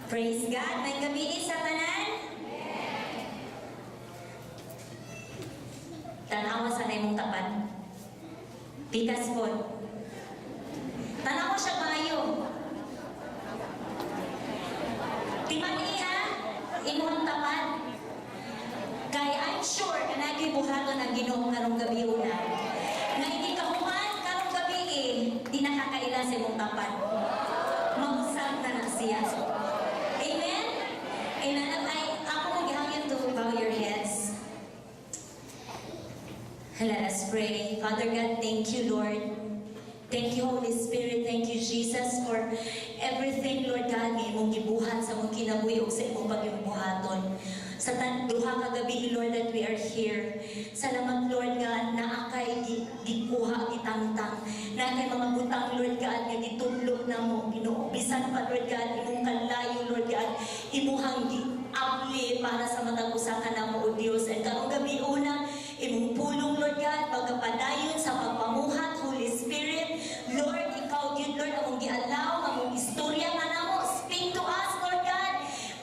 Praise God. Maayong gabii sa tanan. Tanawa sa imong tapad. Pikas po. Tanawa siya maayo. Timani ha, imong tapad. Kay I'm sure nga nagibuhaton ang Ginoo karong gabi una. Nga hindi kahuman karong gabi eh, di nakakaila sa imong tapad. Mausab na na siya. Amen? Amen. At ay, ako mo gihangyo to bow your heads. Let us pray. Father God, thank you, Lord. Thank you, Holy Spirit. Thank you, Jesus, for everything, Lord God, nga imong gibuhat sa imong kinabuhi ug sa imong pagbuhaton. Sa duha ka gabi, Lord, that we are here. Salamat, Lord, nga naa kay gikuha, gitangtang. Naa kay mga butang, Lord God, nga gitudlo namo, Ginoo. Bisan pa, Lord God, imong kalayo, Lord God, imuhang giabli para sa matag usa ka namo, O Dios. And karong gabi una, imong pulong, Lord God, pagkapadayon sa pagpamuhat, Holy Spirit, Lord, ikaw gyud, Lord, among gi-allow, among istorya nga namo, speak to us, Lord God.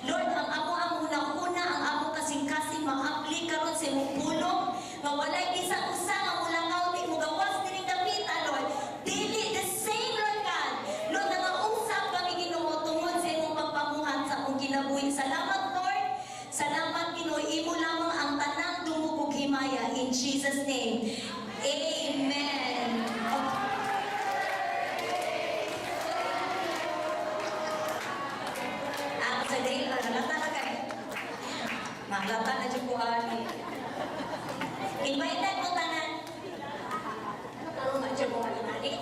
Lord, ang amo ang una-una, ang amo kasing-kasing maabli karon sa imong pulong, nga walay bisan usa nga mulakaw di mo gawas dining dapita, Lord. Dili the same, Lord God. Lord, nangausap kami, Ginoo, tungod sa imong pagpamuhat sa among kinabuhi. Salamat, Lord. Salamat, Ginoo. Imo lamang ang tanang dungog ug himaya in Jesus' name. Amen. Okay. Ako sa day, halata na kay. Mahalata na dyan ko ani. Invited mo tanan. Ano nga dyan mo ani?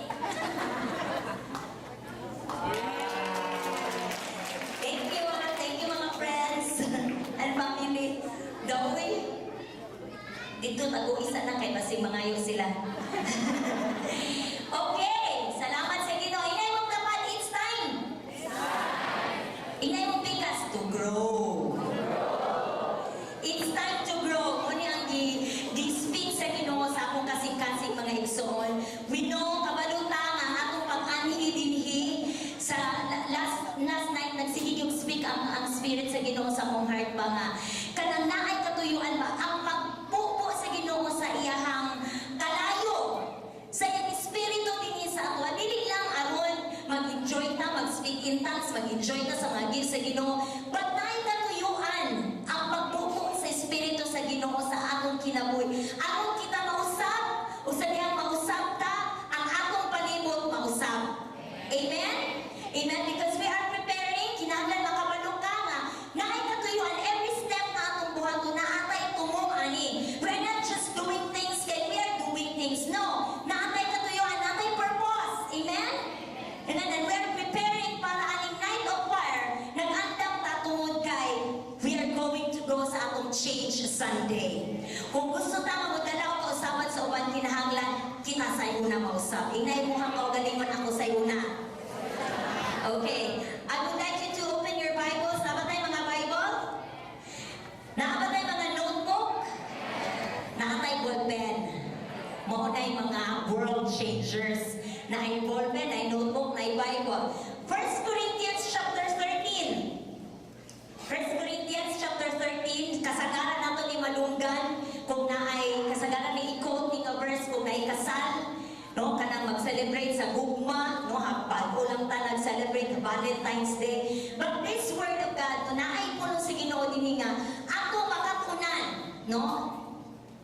Thank you, ah. Thank you, mga friends and family. Dawi. Dito, tag-uisa na kay basig mangayo sila. Okay, salamat sa Ginoo. Inay mong tapad, it's time. Inay mong pikas to grow. It's time to grow. Muna ang gi-speak sa Ginoo sa akong kasing-kasing, mga igsoon. We know, kabalo ta nga ang atong pag-anhi dinhi sa last last night, nagsige yung speak ang spirit sa Ginoo sa akong heart ba nga kanang naay katuyuan ba ang pagpupo sa Ginoo sa iyahang kalayo sa iyang espiritu dinhi sa ato. Dili lang aron mag-enjoy ta, mag-speak in tongues, mag-enjoy ta sa mga gifts sa Ginoo, but naay katuyuan ang pagpupo sa espiritu sa Ginoo sa atong kinabuhi aron kita mausab o sa dihang mausab ta, ang atong palibot mausab. Amen. Amen. Because we are preparing, kinahanglan makabalo ka nga naay katuyuan every step na atong buhaton, naa tay tumong ani. We are not just doing things kay we are doing things. No, naa tay katuyuan, naa tay purpose. Amen. Amen. And we are preparing para aning Night of Fire, nag-andam ta tungod kay we are going to go sa atong Change Sunday. Kung gusto ta nga modalaw kausaban sa uban, kinahanglan kita sa una mausab. Inay mo ang kaugalingon, "Ako sa una." Okay. I would like you to open your Bibles. Naa ba tay mga Bible? Naa ba tay mga notebook? Naa tay ballpen? Mao na mga world changers. Naay ballpen, naay notebook, naay Bible. 1 Corinthians chapter 13. 1 Corinthians chapter 13, kasagaran nato ni malunggan kung naay kasagaran ni i-quote ni nga verse kung naay kasal, no, kanang mag-celebrate sa gugma, no, bag-o lang ta nag-celebrate Valentine's Day. But this word of God, no, naay pulong sa Ginoo dinhi nga ato makatunan, no?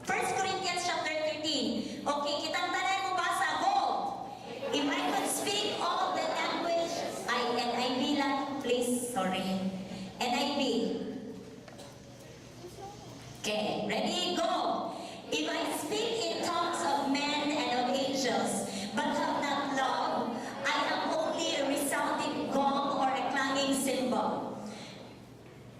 1 Corinthians chapter 13. Okay, kitang tanan mo basa, go. If I could speak all the language, I NIV lang, please, sorry. NIV. Okay, ready, go. If I speak in tongues of men and of angels, but have not love, I am only a resounding gong or a clanging cymbal.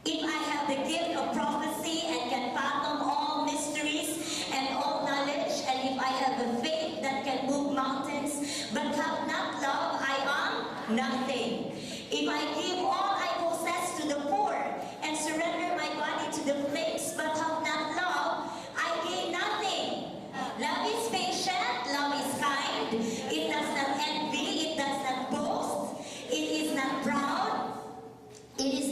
If I have the gift of prophecy and can fathom all mysteries and all knowledge, and if I have the faith that can move mountains, but have not love, I am nothing. If I give all I possess to the poor and surrender my body to the flames, but have not love, I gain nothing. Love is patient, love is kind, it does not envy, it does not boast, it is not proud, it is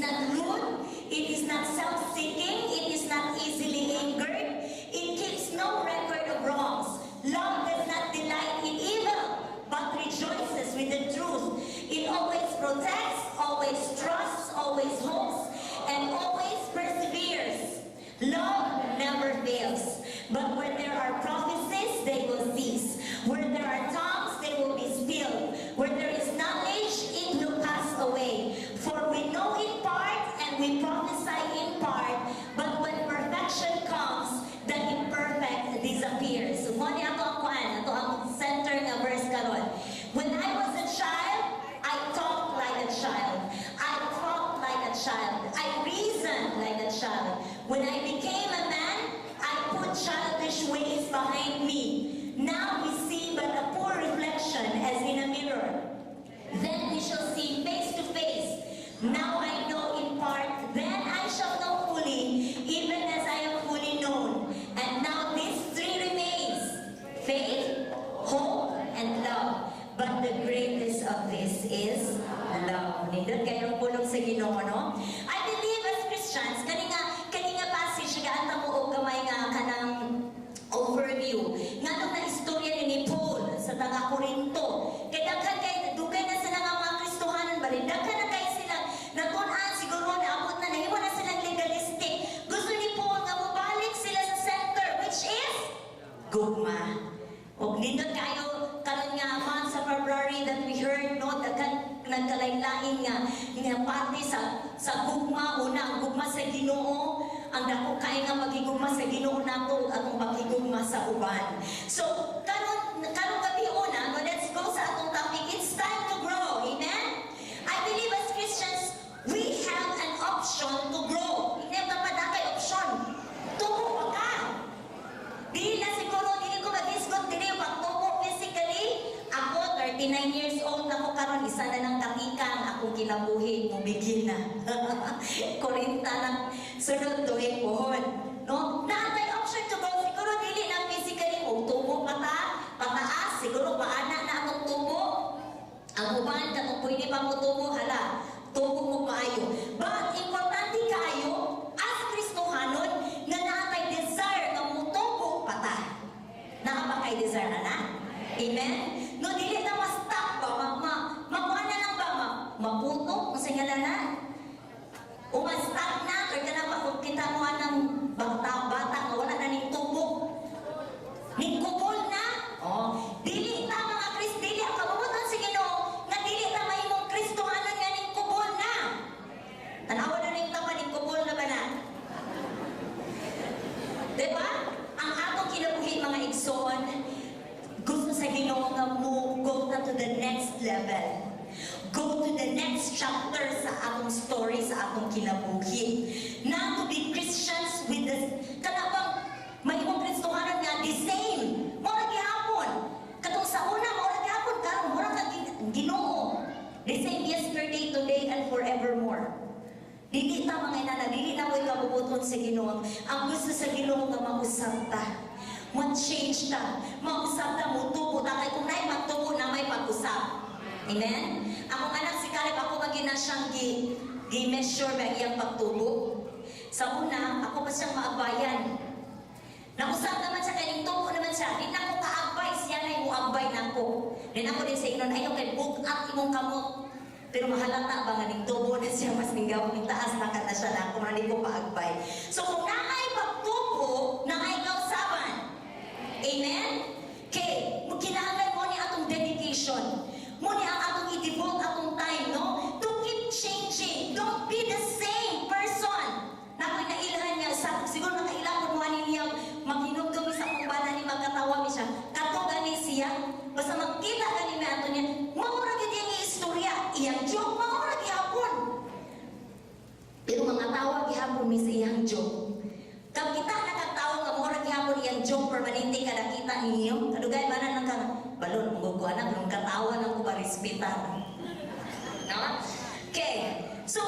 It always protects, always trusts, always hopes, and always perseveres. Love never fails. But where there are prophecies, they will cease. Where there are tongues, they will be stilled. Where there is knowledge, it will pass away. For we know in part and we prophesy in part, but when perfection comes, the imperfect disappears. So, mao ni ato ang kuan, ato ang center nga verse karon. When I was a child, I talked like a child. I thought like a child. I reasoned like a child. When I became a man, I put childish ways behind me. Now we see but a poor reflection as in a mirror. Then we shall see face to face. Now I know in part, then I shall know fully, even as I am fully known. And now these three remains: faith, hope, and love. But the greatest of this is love. Nindot kayong pulong sa Ginoo, no? I believe as Christians, kani nga passage, gaanta mo og gamay nga kanang overview. Nganong na istorya ni Paul sa taga Corinto. Kay daghan kay dugay na sila nga mga Kristohanon ba rin. Daghan na kay sila natun-an, siguro naabot na nahimo na silang legalistic. Gusto ni Paul nga mobalik sila sa center, which is gugma. Og nindot kayo karon nga month sa February that we heard, no, daghan nagkalain-lain nga parte sa gugma. Una, ang gugma sa Ginoo, ang dako kay nga paghigugma sa Ginoo nato ug atong paghigugma sa uban. So karon gabi una, no, let's go sa atong topic. It's time to grow. Amen. I believe as Christians, we have an option to grow. Hindi pa pa kay option. Tubo pa ka. Dili na siguro, dili ko mag-isgot, dili yung pagtubo physically. Ako, 39 years old na ko karon, isa na ng katika ang akong kinabuhi, mubigin na. 40 na sunod tuig pohon. No? Naa tay option to go, siguro dili na physically, kung tubo pa ta, pataas, siguro paana na atong tubo. Ang uban, katong pwede pa mo tubo, hala, tubo mo maayo. But importante kaayo, as Kristohanon, nga naa tay desire nga mutubo pa ta. Naa ba kay desire na na? Amen? No, dili na ma-stop ba? Ma, ma, makuha na lang ba? Maputo? Kung sa nga na? O ma-stop na? Or kana ba kung kita mo ng bata, bata nga wala na ning tubo? Ning kubol na? Oh, dili ta mga Kris, dili ang kabubut-on sa Ginoo nga dili ta mahimong Kristohanon nga ning kubol na. Tanawa na ning tama, ning kubol na ba na? Diba? Ang atong kinabuhi, mga igsoon, gusto sa Ginoo nga mo go na to the next level. Go to the next chapter sa atong story, sa atong kinabuhi. Not to be Christians with the kanabang mahimong Kristohanon nga the same. Mao ra gihapon. Katong sa una, mao ra gihapon karon, mura ka Ginoo. The same yesterday, today, and forevermore. Dili ta, mga inana, dili na mo'y kabubuton sa Ginoo. Ang gusto sa Ginoo nga mausab ta. Ma-change ta. Mausab ta, mutubo ta. Kay kung naay magtubo na may pag-usab. Amen? Akong anak si Caleb, ako magina siyang gi-measure ba iyang pagtubo. Sa una, ako pa siyang maagbayan. Nausab naman siya, kay tubo naman siya. Di na ko ka-agbay, siya na yung muagbay nako. Din ako din sa ingnon, ayaw kay bug-at imong kamot. Pero mahalata ba nga ning tubo na siya, mas ninggaw, ning taas na ka na siya na ako, di ko paagbay. So kung naay pagtubo, naay kausaban. Amen? Kay, kinahanglan mo ni atong dedication. Mo ni ang atong i-devote atong time, no? To keep changing. Don't be the same person. Nakoy nailhan niya, sa, siguro nakaila ko mo niya, maghinugdom sa akong bana ni magkatawa mi siya. Kato gani siya, basta magkita gani mi ato niya, mao ra gid iyang istorya, iyang joke, mao ra gihapon. Pero mga tawa gihapon mi sa iyang joke. Kag kita nakatawa nga mao ra gihapon iyang joke, permanente ka nakita ninyo. Kadugay man na lang kang balon mo ko anak nung katawa nang ko ba respetar. No? Okay. So,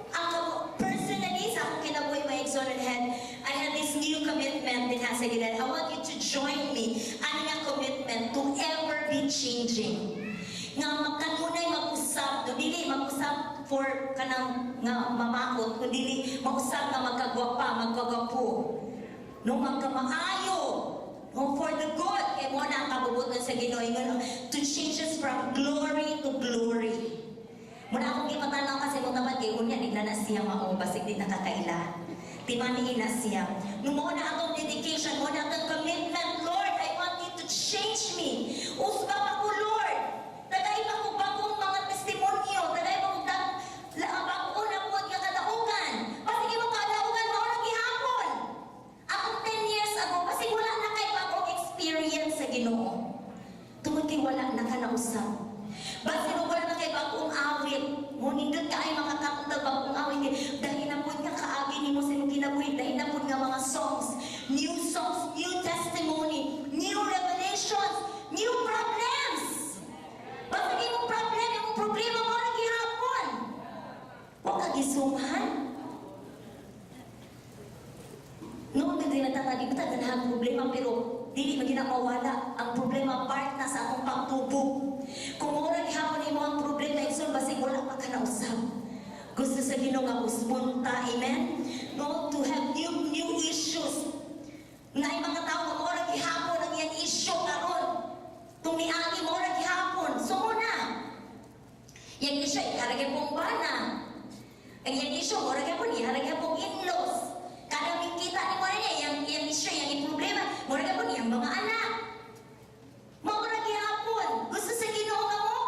ang personally sa akong kinabuhi, my igsoon head, I had this new commitment din sa Ginoo. I want you to join me. Ano nga commitment? To ever be changing. Nga magkanunay mag-usab, no, dili mag-usab for kanang nga mamakot, kundi mag-usab nga magkagwapa, magkagwapo. No, magkamaayo. No, for the good. Kay mo na ang kabubuton sa Ginoo ingon, to change us from glory to glory. na na siya mao, basig di nakakaila. Timani na siya. No, mao na atong dedication, mao na atong commitment. "Lord, I want you to change me. Usba pa ko, Lord. Tagay pa ko bagong mga testimonyo. Tagay pa ko bago na po nga kadaugan." Basig imong kadaugan, mao na gihapon. Akong 10 years ago, basig wala na kay bagong experience sa Ginoo. Tungod kay wala na ka nausab. Basin wala na kay bagong awit. Mo nindot ka ay makakanta bagong awit. Dahil na po nga kaagi nimo sa imong kinabuhi, dahil na po nga mga songs, new songs, new testimony, new revelations, new problems. Basta imong problem, imong problema mao na gihapon. Wa ka gisumhan. Noon nga dinatanga, di ba ta ganahan problema, pero dili man gina mawala ang problema, part na sa akong pagtubo. Kung mura gihapon imo ang problema, igsoon, basig wala pa ka nausab. Gusto sa Ginoo nga usbon ta, amen? No, to have new new issues. Naay mga tao nga mura gihapon ang iyang issue karon. Tung niagi mura gihapon. So mo na. Yang issue, ihara gyapon bana. Ang iyang issue, mura gyapon, ihara gyapon in-laws. Kada kita ni mo niya, yang yang issue, yang problema, mura gyapon iyang mga anak. Mura gihapon. Gusto sa Ginoo nga mo,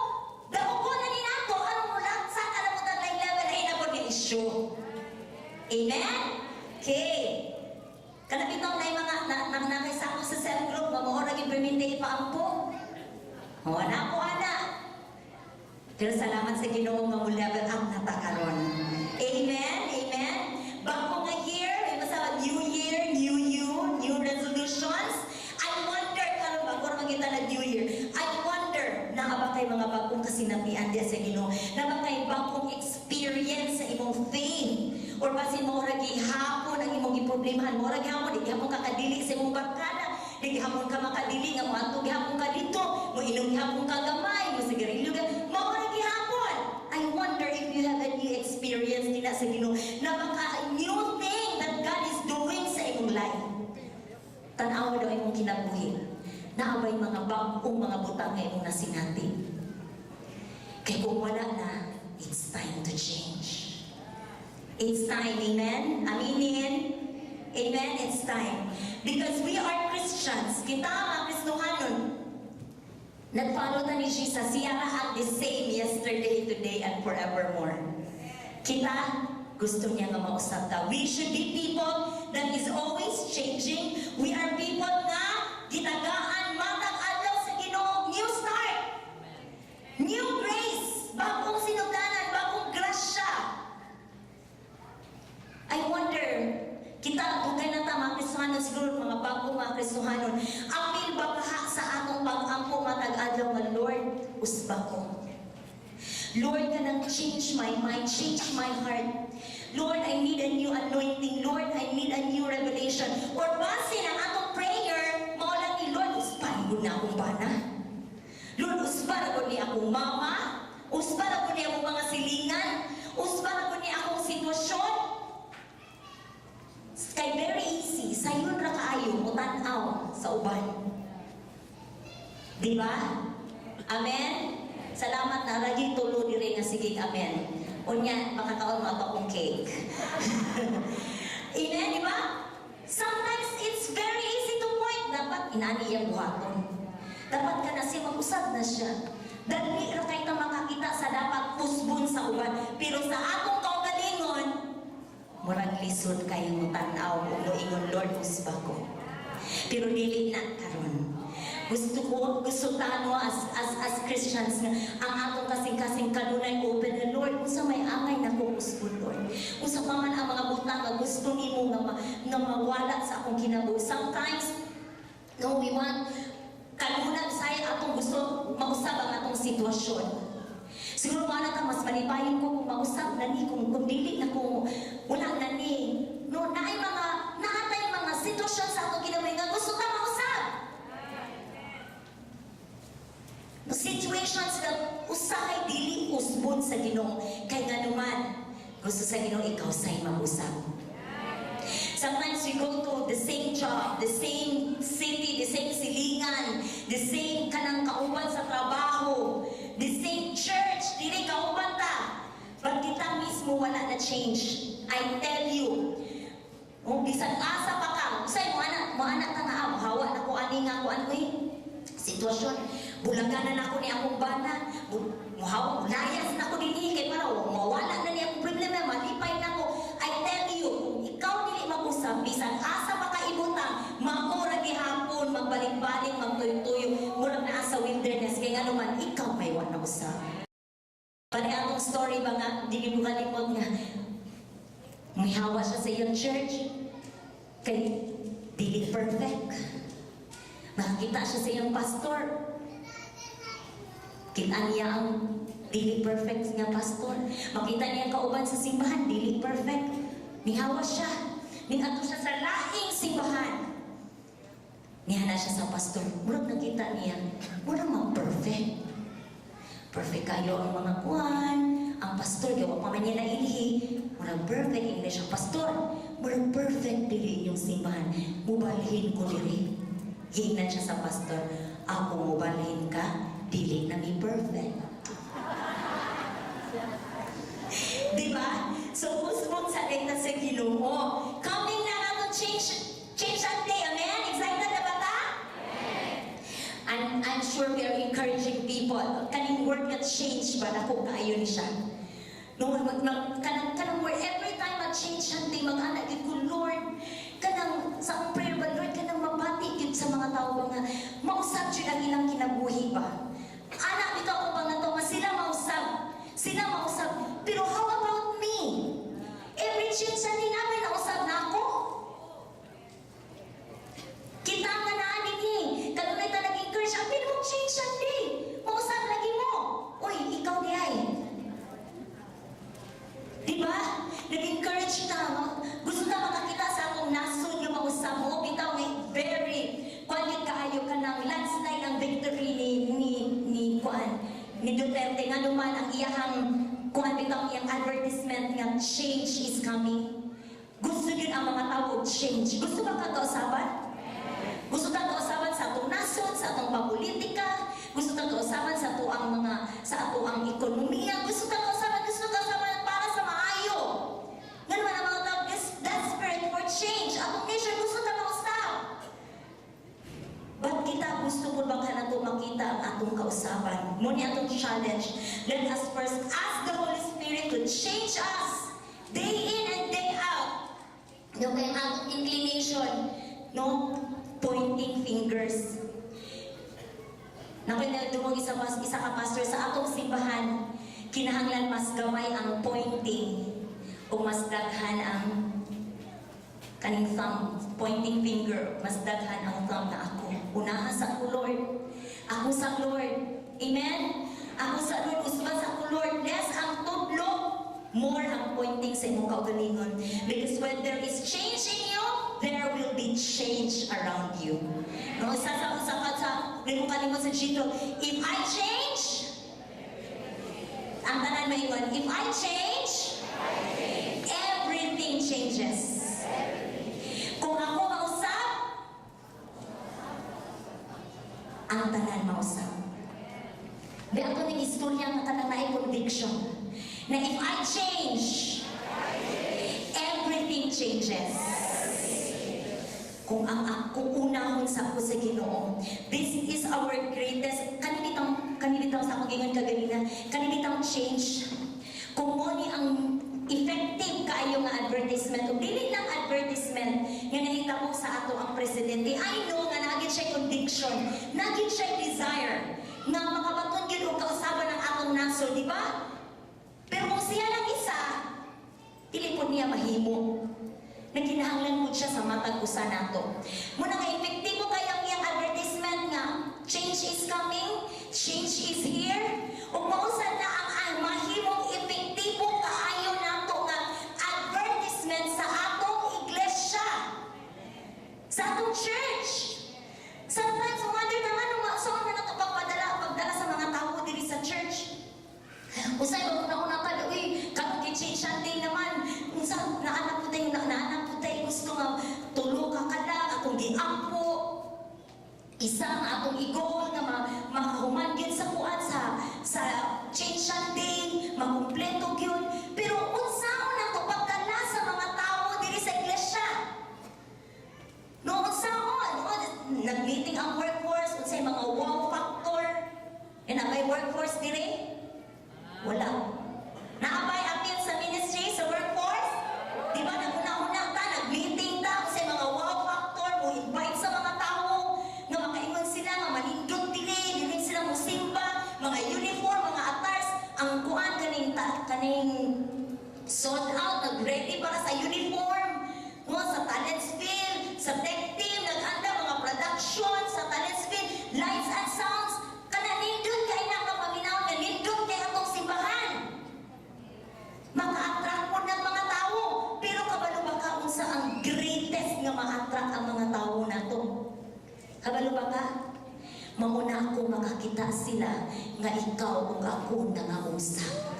daugon na ni nato, anong mulaksa ka na mo taglaing level, ay na po ni issue. Amen? Okay. Kanabitong na mga na, na, na, sa cell group, nga mo lagi permite ipaampo. Wala ko ana. Pero salamat sa Ginoo nga mo level up na ta karon. Amen? Amen? Bago nga year, may masawa, new year, new you, new resolutions. I wonder karon, bago ra kita na new year. I wonder naa ba kay mga bagong kasinatian diya sa Ginoo? Naa ba kay bagong experience sa imong faith? Or basin mo ra gihapon ang imong giproblemahan, mo ra gihapon, di gihapon ka kadili sa imong barkada, di gihapon ka makadili nga moadto gihapon ka dito, mo inom gihapon ka gamay, mo sigarilyo ka, mao ra gihapon. I wonder if you have a new experience nila sa Ginoo, na baka a new thing that God is doing sa imong life. Tan-awa daw imong kinabuhi. Naa bay mga bag-ong mga butang nga imong nasinati? Kay kung wala na, it's time to change. It's time, amen? Aminin? Amen? It's time. Because we are Christians. Kita mga Kristohanon. Nag-follow ta ni Jesus. Siya ra ang the same yesterday, today, and forevermore. Kita, gusto niya nga mausab ta. We should be people that is always changing. We are people nga gitagaan matag adlaw sa Ginoo, new start. New grace, bagong sinugdanan, bagong grasya. I wonder, kita, dugay na ta mga Kristohanon, siguro mga bago mga Kristohanon, apil ba kaha sa atong pag-ampo matag adlaw nga, "Lord, usba ko. Lord, kanang change my mind, change my heart. Lord, I need a new anointing. Lord, I need a new revelation." Or basin ang atong prayer, mao lang ni, "Lord, usba gud na akong bana. Lord, usba na gud ni akong mama. Usba na gud ni akong mga silingan. Usba na gud ni akong sitwasyon." Kay very easy, sayon ra kaayo mo tan-aw sa uban. Di ba? Amen? Salamat na lagi tulo diri nga sige amen. Unya, makakaon mo ato akong cake. Amen, di ba? Sometimes it's very easy to point. Dapat inani iyang buhaton. Dapat ka na siya, mag-usab na siya. Dali ra kay ta makakita sa dapat usbon sa uban. Pero sa atong kaugalingon, murag lisod kayo mo tan-aw ug moingon, "Lord, usba ko." Pero dili na karon. Gusto ko, gusto tano as Christians nga ang atong kasing-kasing kanunay open na, "Lord, unsa may angay na kong usbon, Lord? Unsa pa man ang mga butang nga gusto nimo nga mawala sa akong kinabuhi?" Sometimes, no, we want kanunay sa atong gusto mausab ang atong sitwasyon. Siguro wala ka, mas malipayon ko kung mausab na ni, kung dili na ko, wala na ni. No, naatay mga sitwasyon sa atong kinabuhi nga gusto ta mausab. Situations nga usahay dili usbon sa Ginoo, kay nganuman gusto sa Ginoo ikaw say mag-usab. Sometimes we go to the same job, the same city, the same silingan, the same kanang kauban sa trabaho, the same church, dili kauban ta. But kita mismo mo wala na change. I tell you. Oh, bisan asa pa ka, usay mo ana ka nga, ah, hawa na ko ani nga kuan uy. Sitwasyon, bulagan na nako ni akong bana, muhawa, layas na ko dinhi kay para mawala na ni akong problema, malipay na ko. I tell you, kung ikaw dili mag-usab, bisan asa pa ka ibutang, mao ra gihapon, magbalik-balik, magtuyo-tuyo, murag naa sa wilderness, kay ngano man, ikaw may wa na usab. Kani atong story ba nga, dili mo kalimot nga, mihawa siya sa iyang church, kay dili perfect. Nakakita siya sa iyang pastor. Kita niya ang dili perfect nga pastor. Makita niya ang kauban sa simbahan, dili perfect. Mihawa siya. Ningadto siya sa laing simbahan. Nihana siya sa pastor. Murag nakita niya, murag mag-perfect. Perfect kayo ang mga kuan. Ang pastor, kaya wa pa man niya nailhi. Murag perfect English ang pastor. Murag perfect dili inyong simbahan. Mubalhin ko diri. Giingnan siya sa pastor, "Ako mubalhin ka, dili na mi perfect." Di ba? So, usbong sa na sa Ginoo. Coming na nato change Sunday. Amen? Excited na ba ta? I'm sure we are encouraging people. Kaning word nga change ba, dako kaayo ni siya. No, mag, mag, kanang word, every time mag-change Sunday, mag-ana gid ko, "Lord," kanang sa akong prayer ba, "Lord, kanang mabati gid sa mga tao ba nga, mausab jud ang ilang kinabuhi ba." Ana, bitaw ko ba nga to, nga sila mausab. Sila mausab. Pero how about me? Every change Sunday namin, nausab na ako. Kita nga naa dinhi. Kanunay ta nag-encourage, ang mo change Sunday. Mausab lagi mo. Uy, ikaw di ay. Di ba? Nag-encourage ta. No? Gusto ta makakita sa akong nasod nga mausab mo. Bitaw nga very kuan gyud kaayo kanang landslide ang victory ni kuan ni Duterte, nga man ang iyahang kuan bitaw, iyang advertisement nga change is coming. Gusto gyud ang mga tao og change. Gusto ba ka kausaban? Gusto ta kausaban sa atong nasod, sa atong papolitika, gusto ta kausaban sa ato ang ekonomiya, gusto ta kausaban para sa maayo. Ngano man ang mga tao is desperate for change. Atong nation gusto ta mausab. But kita gusto po ba ka nato makita ang atong kausaban? Mo ni atong challenge. Let us first ask the Holy Spirit to change us day in and day out. No, kaya ang atong inclination, no, pointing fingers. Nakoy dumog isa ka pastor sa atong simbahan, kinahanglan mas gamay ang pointing o mas daghan ang kaning thumb, pointing finger, mas daghan ang thumb na ako. Unaha sa ako, Lord. Ako sa Lord. Amen? Ako sa Lord, usba sa ako, Lord. Less ang tudlo, more ang pointing sa imong kaugalingon. Because when there is change in you, there will be change around you. No, isa sa usa ka sa mo kalimot sa Gito, "If I change," ang tanan maingon, "If I change, everything changes." Kung ako mausab, ang tanan mausab. Di ato ning istorya nga kanang naay conviction na if I change, everything changes. Kung ang ako unahon sa ako sa Ginoo. This is our greatest kanilitang sa akong ingon kaganina, kanilitang change. Kung mo ni ang effective kaayo nga advertisement o dili lang advertisement nga nahitabo sa ato ang presidente. I know nga naa gyud siya conviction, naa gyud siya desire nga makabaton gyud og kausaban ang atong nasod, di ba? Pero kung siya lang isa, dili po niya mahimo. Nagkinahanglan po siya sa matag usa nato. Muna nga epektibo kay ang iyang advertisement nga change is coming, change is here. Ug mausa na ang mahimong epektibo kaayo nato nga advertisement sa atong iglesia, sa atong church. Sometimes wonder na nga nung saan na nato pagpadala sa mga tao diri sa church. Usay ba una-una ka, uy, karon kay change Sunday naman, unsa naanak po tayo, naanak po tayo, gusto nga tulo ka kalag, akong giampo, isa nga atong i-goal nga makahuman gyud sa kuan sa change Sunday, makumpleto gyud. Pero unsa kaning sold out, nag-ready para sa uniform, no, sa Talentsville, sa tech team, naghanda mga production sa Talentsville, lights and sounds, kana nindot kay na kapaminaw nga nindot kay atong simbahan. Maka-attract po ng mga tao. Pero kabalo ba ka unsa ang greatest nga ma-attract ang mga tao nato? Kabalo ba ka? Mauna ako makakita sila nga ikaw ug ako nangausap.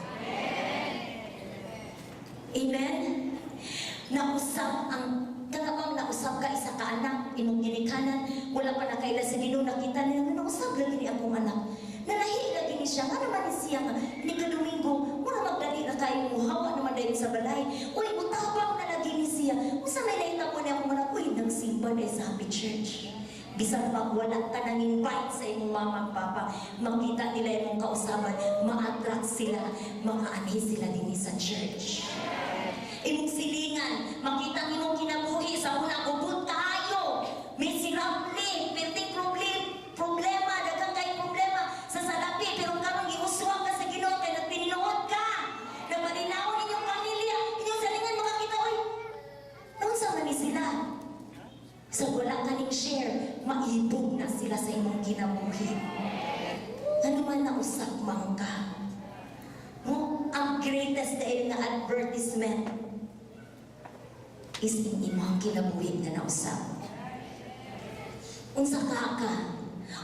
Amen? Nausap ang kanabang nausap ka isa ka anak, imong ginikanan, wala pa nakaila sa Ginoo, nakita niya nga nausap lagi ni akong anak. Nalahi lagi ni siya, nga naman ni siya nga, ni ka Domingo, mura magdali na kayo mo, hawa naman dahil sa balay. Uy, mutabang na lagi ni siya. Unsa may nahitabo niya akong anak, uy, nagsimba dahil sa Happy Church. Bisan pag wala ka nang invite sa imong mama at papa, makita nila imong kausaban, ma-attract sila, makaanhi sila din sa church. Imong silingan, makita ang imong kinabuhi sa una, ubod kaayo, miserable, perting problema, daghang kay problema sa salapi, pero karon giuswag ka sa Ginoo kay nagtininuod ka. Nagpalinawon inyong pamilya, inyong silingan makakita, oy, unsa man ni sila? So wala ka ning share, maibog na sila sa imong kinabuhi. Ano man nausap man ka. No? Ang greatest dahil nga advertisement is in imong kinabuhi nga nausap. Unsa ka ka?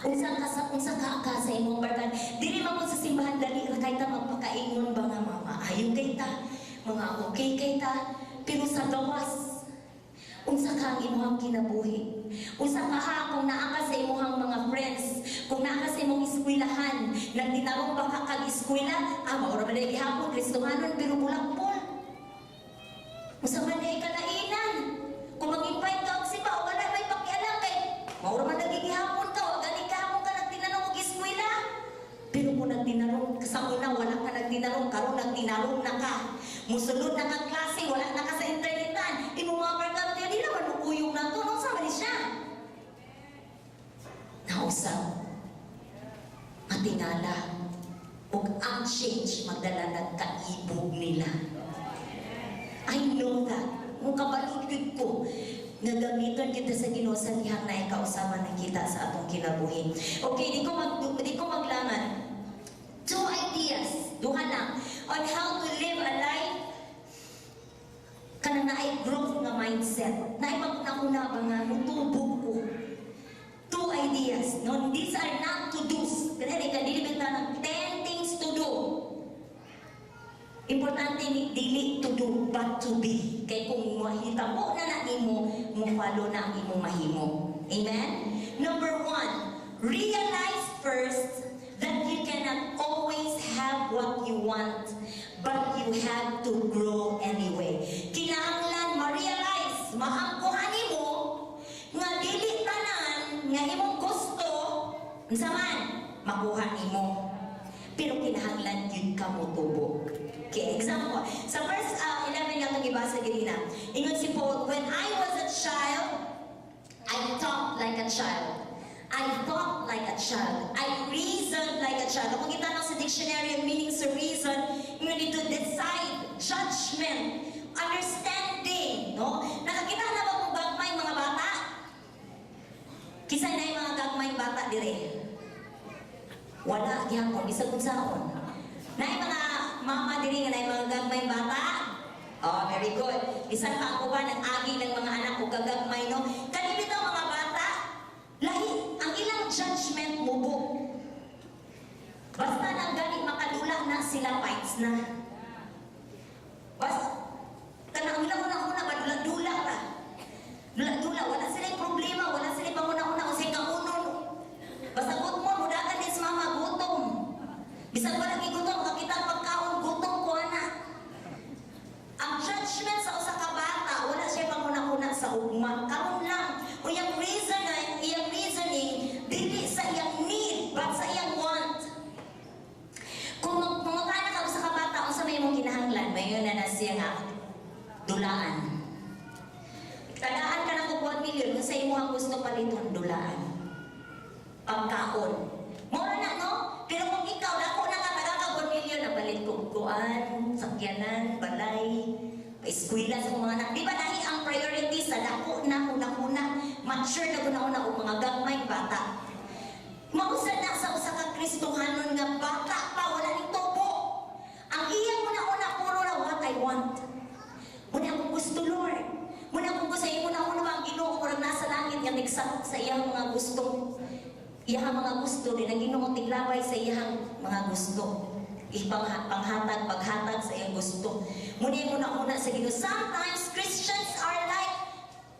Unsa ka ka sa imong barkada? Dili man mo sa simbahan dali ra kay ta magpakaingon ba nga mga maayo kay ta, mga okay kay ta, pero sa gawas, unsa ka ang imong kinabuhi? Unsa ka ha kung naa ka sa imong mga friends, kung naa ka sa imong eskwelahan, nagtinarong ba ka kag eskwela, ah, mao ra man dahil gihapon, Kristohanon, pero bulakpol. Unsa man diay kalainan? Kung mag-invite ka og simba, wala may pakialam kay mao ra man lagi gihapon ka, wa gani kahapon ka nagtinarong og eskwela. Pero kung nagtinarong sa una, wala ka nagtinarong, karon nagtinarong na ka. Musulod na ka klase, wala na ka sa internetan. Imong mga barkada, kaya di naman mo kuyog na to, no? Sama ni siya. Nausap, matingala, ug ang change magdala nagkaibog nila. I know that. Kung kabalo gyud ko, nga gamiton kita sa Ginoo sa dihang na ikausaban nakita sa atong kinabuhi. Okay, di ko maglangan. Two ideas, duha lang, on how to live a life kanang naay growth nga mindset. Naay maguna-una ba nga mutubog ko. Two ideas. No, these are not to do's. Kaya ka dili bitaw ng 10 things to do. Importante ni dili to do but to be. Kay kung mahitabo na na nimo, mo follow na ang imong mahimo. Amen? Number one, realize first that you cannot always have what you want, but you have to grow anyway. Kinahanglan ma-realize, maangkuhan nimo nga dili tanan nga imong gusto, unsa man, makuha nimo. Pero kinahanglan gyud ka mo tubo. Okay, example. Sa verse 11 nga itong gibasa ganina, ingon si Paul, "When I was a child, I talked like a child. I thought like a child. I reasoned like a child." Kung kita sa dictionary ang meaning sa reason, you need to decide, judgment, understanding, no? Nakakita na ba kung gagmay mga bata? Kinsa na yung mga gagmay bata dire? Wala gyapon, bisag unsaon. Naay mga mama diri nga naay mga gagmay bata? Oh, very good. Bisan pa ako ba nag-agi ng mga anak ko gagagmay, no? Kani bitaw mga bata, lahi ang ilang judgment mubo. Basta lang gani makadula na sila, fights na. Basta kanang ilang una-una ba dula-dula ra. Dula-dula, wala sila problema, wala sila panguna-una unsay kaunon. Basta gutom mudagan din sa mama gutom. Bisan wala gigutom, makakita ang pagkaon, gutom ko ana. Ang judgment sa usa ka bata, wala siya panguna-una sa ugma. Karon lang, o iyang reasoning dili sa iyang need, but sa iyang want. Kung mangutana ka sa ka bata, unsa may imong kinahanglan, mayon na na siya nga dulaan. Tagaan ka na og 1 million, unsa imong gusto paliton? Dulaan. Pagkaon. Mora na, no? Pero kung ikaw, dako na ka, taga ka 1 million, napalit ko kuan, Sakyanan, balay, eskwela sa akong mga anak. Di ba lahi ang priority sa dako na una-una, mature na una-una o mga gagmay bata. Mausa na sa usa ka Kristohanon nga bata pa, wala ning tubo. Ang iyang una-una puro na what I want. Muna akong gusto, Lord. Muna akong gusto, imo na una ba ang Ginoo murag nasa langit nga nagsakop sa iyang mga gusto. Iyang mga gusto din ang Ginoo tiglabay sa iyang mga gusto. Ipang panghatag, paghatag sa iyang gusto. Muna yung una-una sa Ginoo. Sometimes Christians are like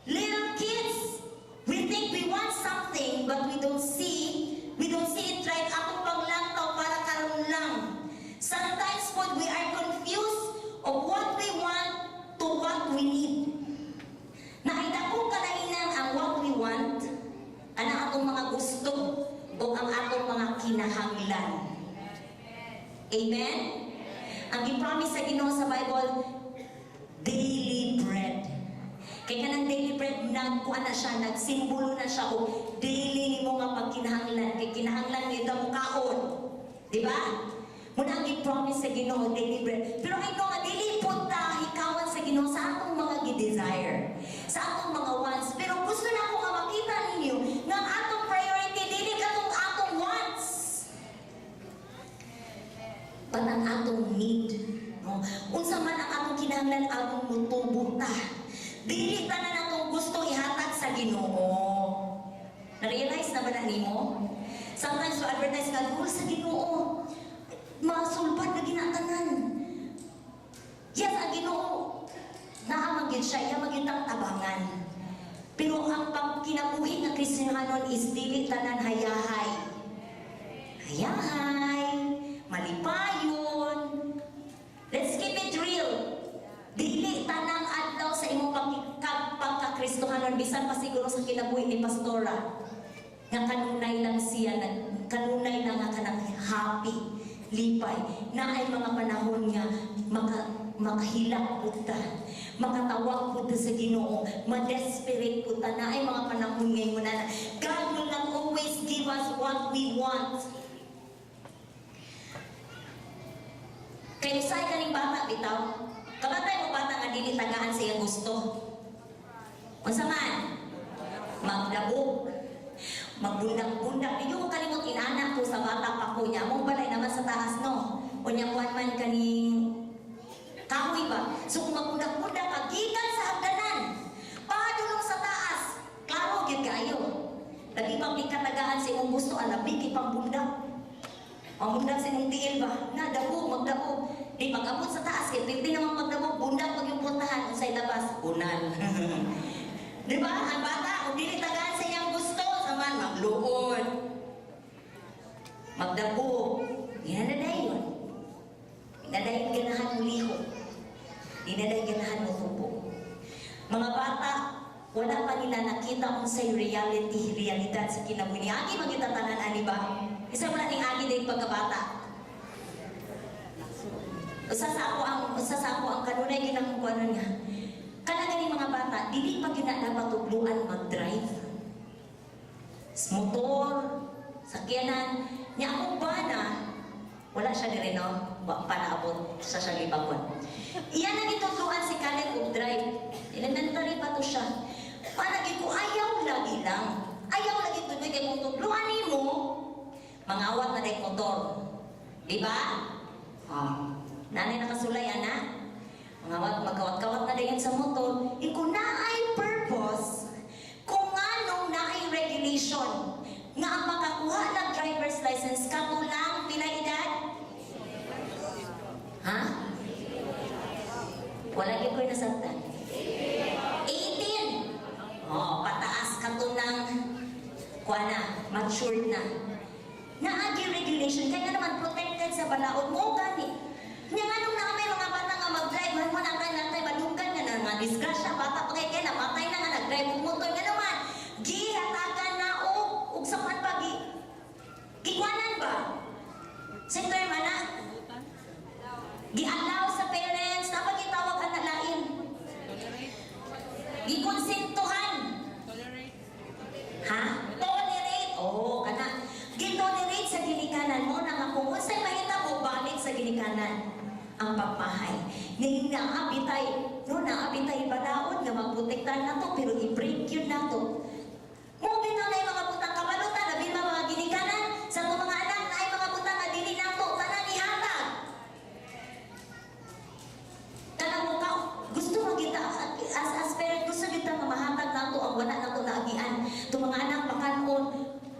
little kids. We think we want something, but we don't see it right. Atong panglantaw para karon lang. Sometimes po, we are confused of what we want to what we need. Naay dakong kalainan ang what we want, ana atong mga gusto, o ang atong mga kinahanglan. Amen? Ang gi-promise sa Ginoo sa Bible, daily bread. Kay kanang daily bread, nagkuan na siya, nagsimbolo na siya og daily nimo nga pagkinahanglan. Kay kinahanglan nito mo kaon. Di ba? Muna ang gi-promise sa Ginoo, daily bread. Pero I know nga dili pud ta hikawan sa Ginoo sa atong mga gi-desire, sa atong mga wants. Pero gusto na ako nga makita ninyo nga ang atong priority dili katong atong wants, but ang atong need. No? Unsa man ang atong kinahanglan aron mutubo ta. Dili tanan atong gusto ihatag sa Ginoo. Na-realize na ba na nimo? Sometimes to advertise ka, "Oh, sa Ginoo, masulbad na ginatanan." Yes, ang Ginoo, naa man gyud siya, iya man gyud tang tabangan. Pero ang pagkinabuhi nga Kristiyanon is dili tanan hayahay. Hayahay, malipayon. Let's keep it real. Dili tanang adlaw sa imong pagkakristohanon, bisan pa siguro sa kinabuhi ni Pastora nga kanunay lang siya nag kanunay lang nga kanang happy, lipay. Naay mga panahon nga makahilak pud ta, makatawag pud ta sa Ginoo, ma-desperate pud ta. Naay mga panahon ngayon na God will not always give us what we want. Kay usahay kaning bata bitaw, kabatay mo bata nga dili tagaan sa iyang gusto, unsa man, magdabog, magbundak-bundak. Di ko kalimot, inanak ko sa bata pa ko niya. Mong balay naman sa taas, no? Unya kuan man kaning kahoy ba? So kung magbundak-bundak ka, gikan sa hagdanan, padulong sa taas, klaro gyud kaayo. Labi pang di katagaan sa imong gusto, alabi kay pangbundak. Pamundak sa imong tiil ba? Na, dabog, magdabog. Di pag-abot sa taas, kay pwede naman pagdabog, bundak pag yung puntahan, unsay labas, unan. Di ba? Ang bata, kung dili tagaan sa iyang gusto, saman, magluod, magdabog. Di na dayon. Di na dayon ganahan mo lihok. Di na dayon ganahan mo tubo. Mga bata, wala pa nila nakita unsay reality, realidad sa kinabuhi. Agi magita tanan ani ba? Isa wala ning agi din pagkabata. Usa sa ako ang kanunay ginang kuanon nga. Kana ganing mga bata, dili pa gyud na dapat tubluan mag-drive. Motor, sakyanan, nya akong bana, wala siya diri, no, wa pa naabot sa siya libangon. Iya na gitudluan si Khaled og drive. Elementary pa to siya. Panagi ko ayaw lagi lang. Ayaw lagi tuloy kay kung tudluan nimo, mangawat na day motor. Di ba? Ah, nanay nakasulay ana. Mangawat, magkawat-kawat na dayon sa motor. Iko naay purpose kung nganong naay regulation nga ang makakuha ng driver's license kato lang pila edad? Ha? Wala gyud ko'y nasabtan. 18. Oh, pataas kato ng kuha na, matured na. Naagi regulation, kaya naman protected sa balaod mo gani. Nya nganong naa may mga bata nga mag-drive, man mo na natay madunggan nga na nga disgrasya, bata pa kay kay napatay na nga nag-drive og motor, nga naman gihatagan na og sa kuan pa gi gikuanan ba? Sa term ana? Gi-allow sa parents, napag gitawag ana lain. Gikonsentuhan. Tolerate. Ha? Tolerate. Oo, kana. Gitolerate sa ginikanan mo na nga kung unsay mahitabo balik sa ginikanan. Ang Pagmahay. Ni naa bitay, no, naa bitay balaod nga magprotektar nato, pero i-break gyud nato. Mo bitaw na mga butang kabalo ta, labi na mga ginikanan sa atong mga anak, naay mga butang nga dili nato tanan ihatag. Kanang mo ka, gusto mo kita as parent, gusto kita nga mahatag nato ang wala nato naagian. Itong mga anak makanon.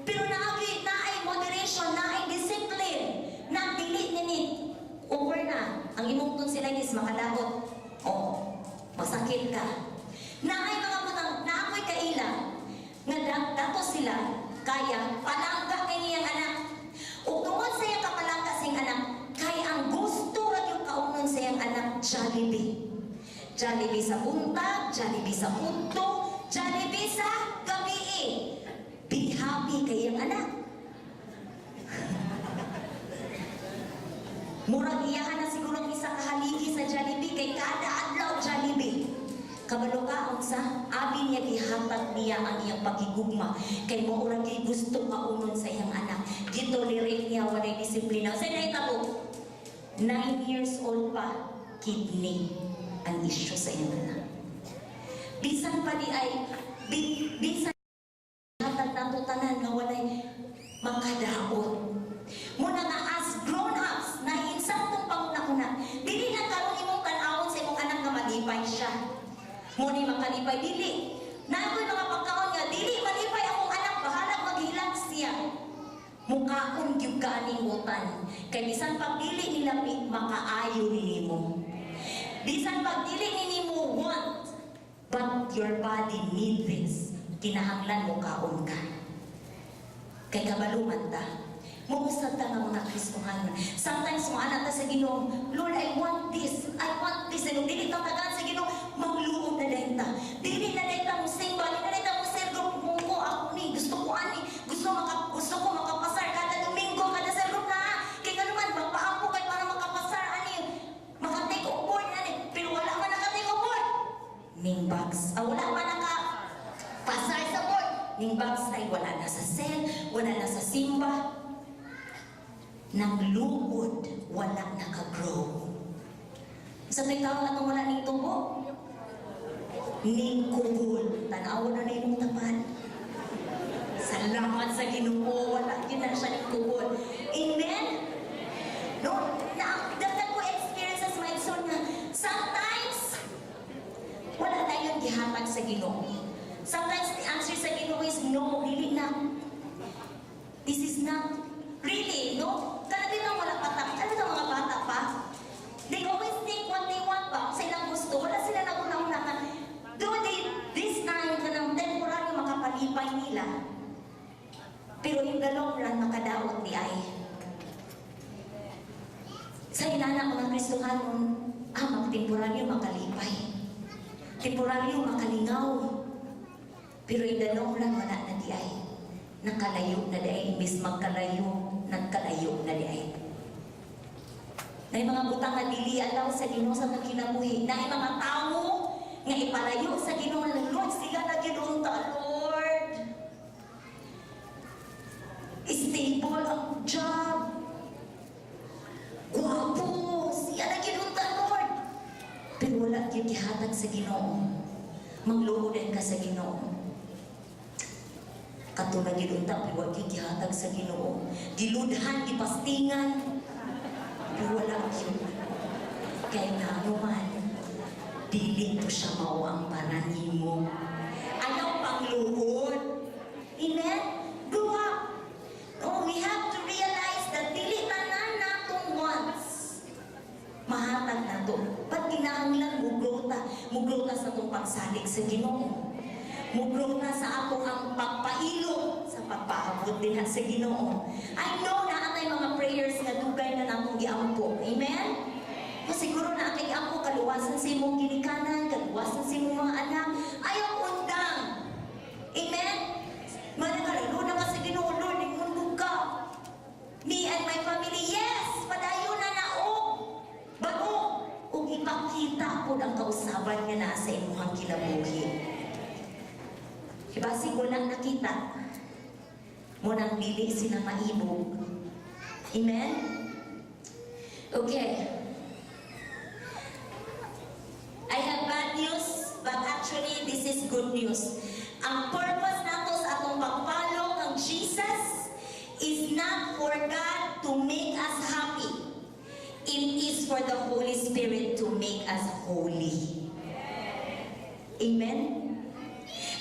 Pero naagi, naay moderation, naay discipline. Na dili nini over na. Ang imong tonsillitis makadaot. Oh, masakit ka. Naay mga butang, naakoy kaila nga dato sila kaya palangga kay niyang anak. Ug tungod sa iyang kapalangga sa iyang anak, kay ang gusto ra gyud kaunon sa iyang anak, Jollibee. Jollibee sa buntag, Jollibee sa udto, Jollibee sa gabi. Be happy kay iyang anak. Murag iyahan na siguro ang isa ka haligi sa Jollibee kay kada adlaw Jollibee. Kabalo ka unsa, abi niya gihatag niya ang iyang pagigugma kay mao ra gyud gusto kaunon sa iyang anak. Gitolerate niya, walay disiplina. Sa nahitabo, 9 years old pa, kidney ang issue sa iyang anak. Bisan pa di ay bisan hatag nato tanan nga walay makadaot. Muna nga as grown-ups, na insang tong panguna-una, dili na karon imong tan-awon sa imong anak nga malipay siya. Mo ni makalipay, dili. Naa ko'y mga pagkaon nga dili malipay akong anak, bahalag maghilak siya. Mukaon gyud ka aning utan. Kay bisan pag dili nila makaayo ni nimo. Bisan pag dili ni nimo want, but your body need this. Kinahanglan mo kaon ka. Kay kabalo man ta. Muusad ta nga mga Kristohanon. Sometimes mo ana ta sa Ginoo, "Lord, I want this. I want this." And dili ta tagaan sa Ginoo, magluod na dayon ta. Dili na dayon ta mo simba, dili na dayon ta mo cell group mo ko ako ni gusto ko ani, gusto ko makapasar kada Domingo, kada cell group na. Kay ngano man magpaampo kay para makapasar ani, maka-take off board ani, pero wala man naka-take off board. Ning box, ah, wala man naka pasar sa board. Ning box ay wala na sa cell, wala na sa simba. Nangluod, wala naka-grow. Sa may tawag atong wala ning tubo? Ning kubol. Tanawa na na imong tapat. Salamat sa Ginoo, wala gyud na siya ning kubol. Amen? No, na daghan ko experiences, my son, nga sometimes wala tayong gihatag sa Ginoo. Sometimes the answer sa Ginoo is no, dili na. This is not really, no? Kana bitaw wala pa ta, ano ka mga bata pa? They always think what they want ba? Kung sa ilang gusto, wala sila naguna-una ka. Do they, this time, kanang temporary makapalipay nila. Pero in the long run, makadaot di ay. Sa inana mga Kristohanon, ah, magtemporaryo makalipay. Temporaryo makalingaw. Pero in the long run, wala na di ay. Nakalayo na di ay. Imbis magkalayo, nagkalayo na di ay. Naay mga butang nga dili allow sa Ginoo sa mga kinabuhi. Naay mga tawo nga ipalayo sa Ginoo. "Lord, sila na gyud unta, Lord. Stable ang job. Gwapo, siya na gyud unta, Lord." Pero wala gyud gihatag sa Ginoo. Mangluod ka sa Ginoo. Kato na gyud unta, pero wala gyud gihatag sa Ginoo. Giludhan, gipastingan, pero wala gyud. Kay ngano man, dili to siya mao ang para nimo. Ayaw pangluod. Amen? Grow up. Oh, we have to realize that dili tanan natong wants mahatag nato. Ba't kinahanglan mo-grow ta? Mo-grow ta sa atong pagsalig sa Ginoo. Mo-grow ta sa atong ang pagpailo sa pagpaabot din sa Ginoo. I know na atay mga prayers nga dugay na natong giampo. Amen? O siguro na kay giampo kaluwasan sa imong ginikanan, kaluwasan sa imong mga anak. Ayaw undang. Amen? Manangalalo na ka sa Ginoo, "Lord, ingon ka. Me and my family, yes, padayon na na og bago ug ipakita po ang kausaban nga naa sa imuhang kinabuhi." Ibasig wala nakita mo nang dili sila maibog. Amen? Okay. is good news. Ang purpose nato sa atong pag-follow kang Jesus is not for God to make us happy. It is for the Holy Spirit to make us holy. Amen?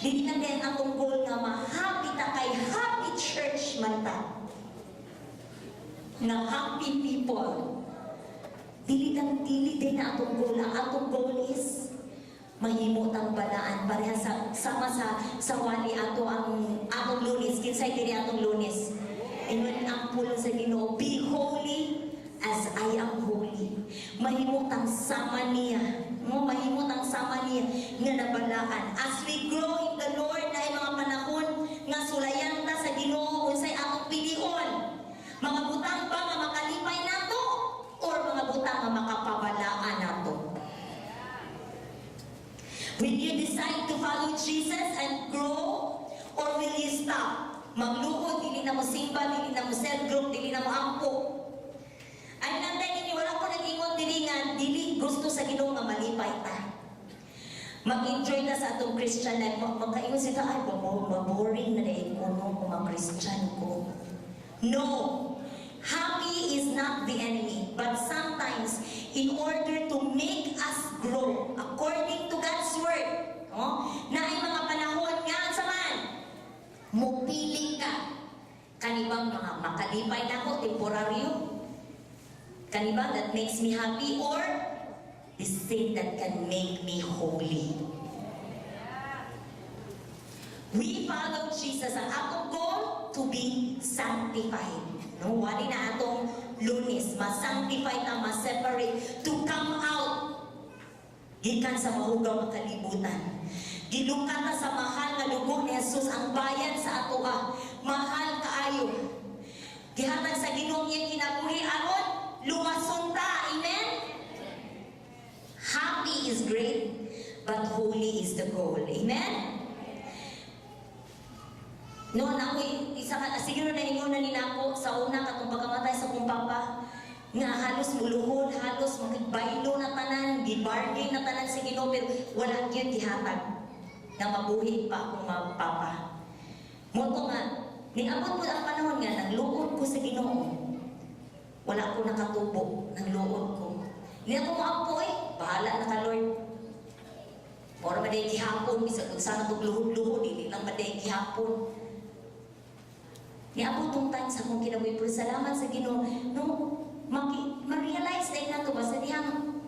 Dili lang din atong goal nga ma-happy ta kay happy church man ta. Nga happy people. Dili lang, dili din na atong goal. Ang atong goal is mahimo tang balaan pareha sa sama sa wali ato ang atong Lunes. Kinsay diri atong Lunes? Ingon ang pulong sa Ginoo, "Be holy as I am holy." Mahimo tang sama niya mo, mahimo tang sama niya nga nabalaan. As we grow in the Lord, na mga panahon nga sulayan ta sa Ginoo, unsay atong pilion? Mga butang ba nga makalipay nato or mga butang nga makapabalaan nato? Will you decide to follow Jesus and grow or will you stop? Magluhod, dili na mo simba, dili na mo cell group, dili na mo ampo. Ay nantay ninyo, wala ko nag-ingon dili nga dili gusto sa Ginoo nga malipay ta. Mag-enjoy ta sa atong Christian life. Magkaingon sila, "Ay, maboring na dahil ko, no, kung mag-Christian ko." No! Happy is not the enemy, but sometimes, in order to make us grow, according to God's word, no, na ay mga panahon nga sa man, mupili ka. Kanibang mga makalipay na ako, temporaryo? Kaniba that makes me happy or this thing that can make me holy? We follow Jesus. Ang atong goal, to be sanctified. No, wali na atong Lunes, ma-sanctify ta, ma-separate, to come out gikan sa mahugaw nga kalibutan. Gilukat ta sa mahal nga dugo ni Jesus ang bayad sa atoa. Mahal kaayo. Gihatag sa Ginoo iyang kinabuhi aron luwason ta. Amen? Happy is great, but holy is the goal. Amen? Noon ako, isa ka, siguro na ingon na ni nako sa una katong pagkamatay sa kong papa, nga halos muluhod, halos makigbaylo na tanan, gibargain na tanan sa Ginoo, pero wala gyud gihatag na mabuhi pa akong papa. Mao to nga, niabot po ang panahon nga nagluod ko sa Ginoo. Wala ko nakatubo, nagluod ko. Hindi ako moampo eh, bahala na ka, Lord. Ora man day gihapon, bisag unsa na tong luhod-luhod, dili lang man day gihapon. Niabot tong time sa akong kinabuhi, pero salamat sa Ginoo, no, ma-realize na nato ba sa dihang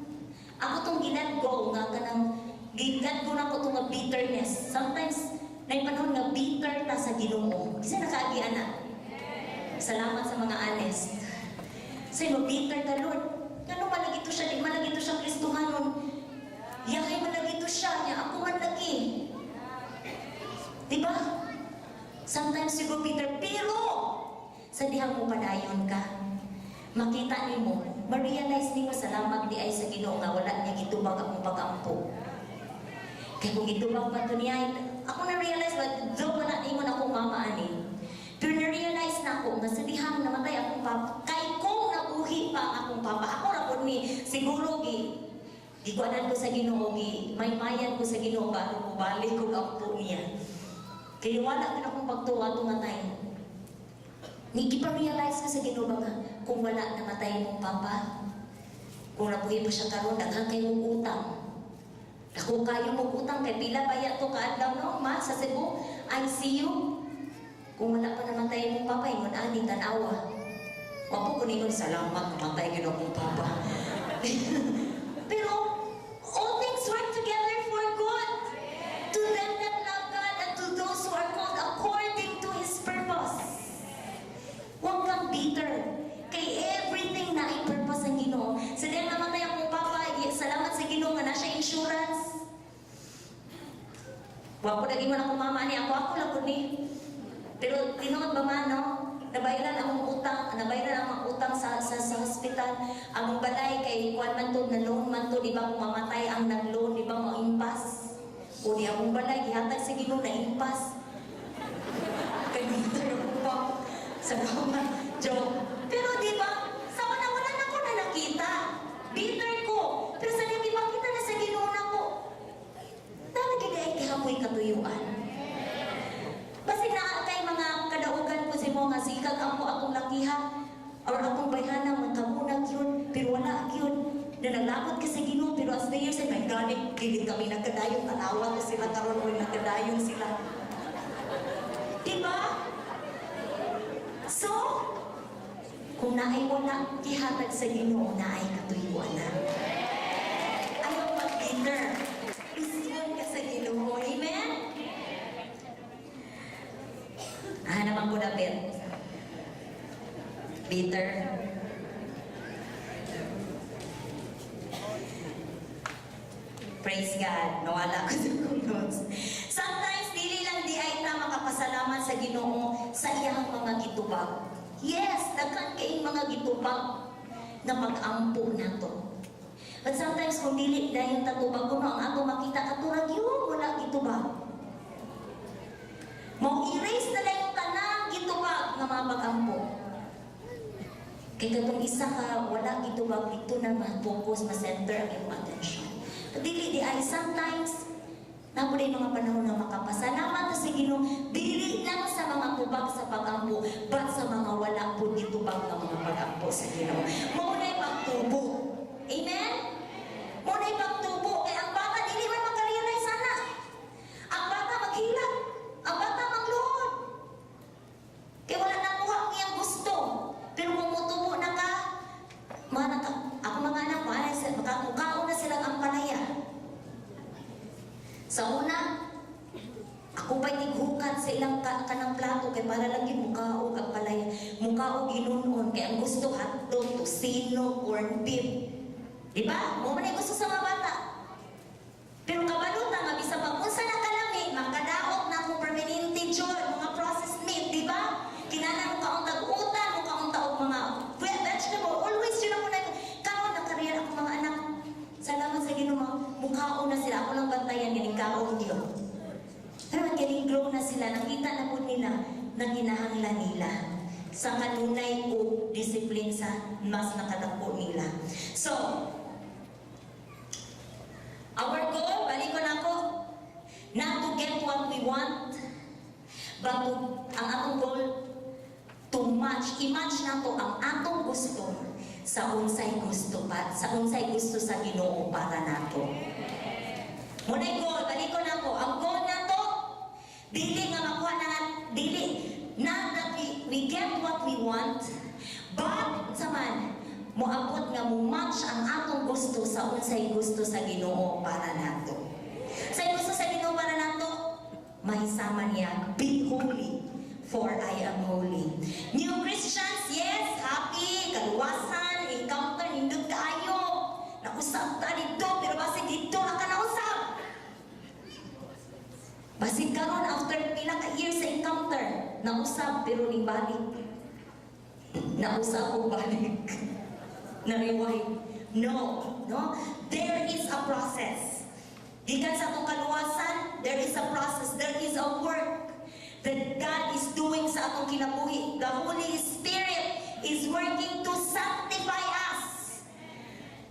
ako tong gi-let go nga kanang gi-let go na ko tong nga bitterness. Sometimes na panahon nga bitter ta sa Ginoo. Kasi nakaagi ana. Salamat sa mga honest. Say mo bitter ka, "Lord. Ngano man lagi to siya, di man lagi to siya Kristohanon. Yahay man lagi to siya, niya ako man lagi." Di ba? Sometimes you go bitter, pero sa dihang mo padayon ka, makita nimo, ma-realize nimo, salamat di ay sa Ginoo nga wala niya gitubag akong pag-ampo. Kay kung gitubag pa to niya, ako na-realize ba, though wala ningon akong mama ani, pero na-realize na ako nga sa dihang namatay akong papa, kay kung nabuhi pa ang akong papa, ako ra pud ni, siguro gikuanan ko sa Ginoo, gi maymayan ko sa Ginoo bago ko balik kog ampo niya. Kaya wala ko na akong pagtuwa ato nga time. Ni gipa-realize ko sa Ginoo ba nga kung wala namatay mong papa, kung nabuhi pa siya karon, daghan kayo mong utang. Dako kayo mong utang kay pila ba to kaadlaw, no, ma, sa Cebu, ICU. Kung wala pa namatay mong papa, ingon ani, tan-awa. Wa po ko ningon, "Salamat namatay gyud akong papa." Pero all things work together for good to them that love God and to those who are called according to His purpose. Huwag kang bitter. Kay everything na ay purpose ang Ginoo. Sa diyang namatay akong papa, salamat sa Ginoo nga na siya insurance. Wa ko naging akong mama ni ako, ako lang ko ni. Pero tinuod ba man, no? Nabayaran ang utang, nabayaran ang mga utang sa hospital. Ang balay kay kuan man to, na loan man to, di ba, kung mamatay ang nag-loan, di ba, maimpas. O di akong balay, gihatag sa Ginoo na impas. Kay namatay akong papa. Salamat, joke. Pero di ba, sa una wala na ko na nakita. Bitter ko. Pero sa di makita na sa Ginoo na ko. Dami gid ay kahapoy. Balik, dili kami nagkadayon, tanawa ko sila karon oy, nagkadayon sila. Diba? So, kung naay wala gihatag sa Ginoo, naay katuyuan na. Ayaw mag-bitter. Isyon ka sa Ginoo. Amen? Ah, naman ko na bit. Bitter. Praise God. Nawala ko sa akong notes. Sometimes, dili lang di ay ta makapasalamat sa Ginoo sa iyang mga gitubag. Yes, daghan kayong mga gitubag na pag-ampo nato. But sometimes, kung dili dayon tatubag kuno ang ato makita katurag yun, wala gitubag. Mo erase na lang yung tanang gitubag nga mga pag-ampo. Kay katong isa ka wala gitubag dito na ma-focus, ma-center ang imong attention. But dili di ay sometimes naa po mga panahon nga makapasalamat ta sa Ginoo dili lang sa mga tubag sa pag-ampo but sa mga wala po gitubag nga mga pag-ampo sa Ginoo. Mao na'y pagtubo. Amen? Mao na'y pagtubo kay ang bata dili man makarealize ana. Ang bata maghilak, ang bata mangluod. Kay wala nakuha ang iyang gusto. Pero kung mutubo na ka, mga naka, ako mga anak ko, ay, makamukaon na silang ampalaya. Sa una, ako pa'y tighukat sa ilang kanang plato kay para lang yun mukaog ampalaya. Mukaog ginunon kay ang gusto hotdog, tocino, corned beef. Di ba? Mo man ay gusto sa mga bata. Pero kabalo ta nga bisan pag unsa na kalami, makadaot na akong permanente jud, mga processed meat, di ba? Kinahanglan mo kaon tag-utan, mo kaon ta og mga vegetable, always yun ako na kaon nakareal ako mga anak. Salamat sa Ginoo, mukaon na sila. Ako lang bantayan ganing kaon gyud. Pero ganing grow na sila, nakita na po nila na kinahanglan nila sa kanunay o discipline sa mas nakadako nila. So, our goal, balik ko na ako, not to get what we want, but to, ang atong goal, to match, i-match na to ang atong gusto sa unsay gusto pa, sa unsay gusto sa Ginoo para nato. Muna'y goal, balik ko na ako. Ang goal nato, dili nga makuha na nga, dili, not that we get what we want, but, sa man, moabot nga mo match ang atong gusto sa unsay gusto sa Ginoo para nato. Sa gusto sa Ginoo para nato, mahisama niya, "Be holy, for I am holy." New Christians, yes, happy, kaluwasan, encounter, nindot kaayo. Nausap ta dito, pero basig dito na ka nausap. Basig karon after pila ka years sa encounter, nausap pero ning balik. Nausap og balik. Na-rewind. No? There is a process. Gikan sa atong kaluwasan, there is a process, there is a work that God is doing sa atong kinabuhi. The Holy Spirit is working to sanctify us.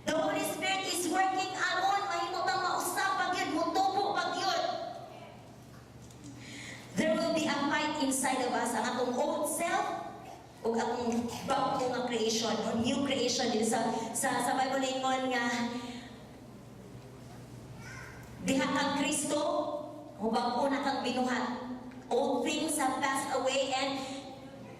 The Holy Spirit is working aron mahimo tang mausap pa gyud, motubo pa gyud. There will be a fight inside of us, ang atong old self ug atong bag-o nga creation, no? New creation dito sa Bible ingon nga diha kang Kristo, o bag-o na kang binuhat. Old things have passed away and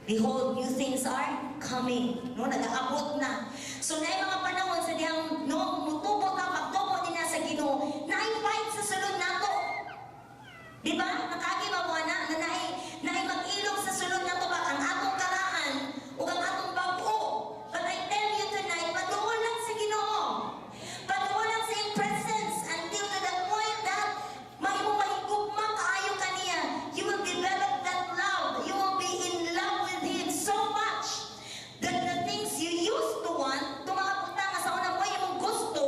behold, new things are coming. No, nagaabot na. So naay mga panahon sa dihang no mutubo ta pagtubo din na sa Ginoo, naay fight sa sulod nato. Di ba? Nakaagi ba mo na na naay mag-ilog sa sulod nato ba ang atong karaan ug ang atong bag-o. But I tell you tonight, paduol lang sa Ginoo. Paduol lang sa iyang presence until to the point that mahimo mahigugma kaayo kaniya. You will develop that love. You will be in love with Him so much that the things you used to want, itong mga butang nga sa una mo imong gusto,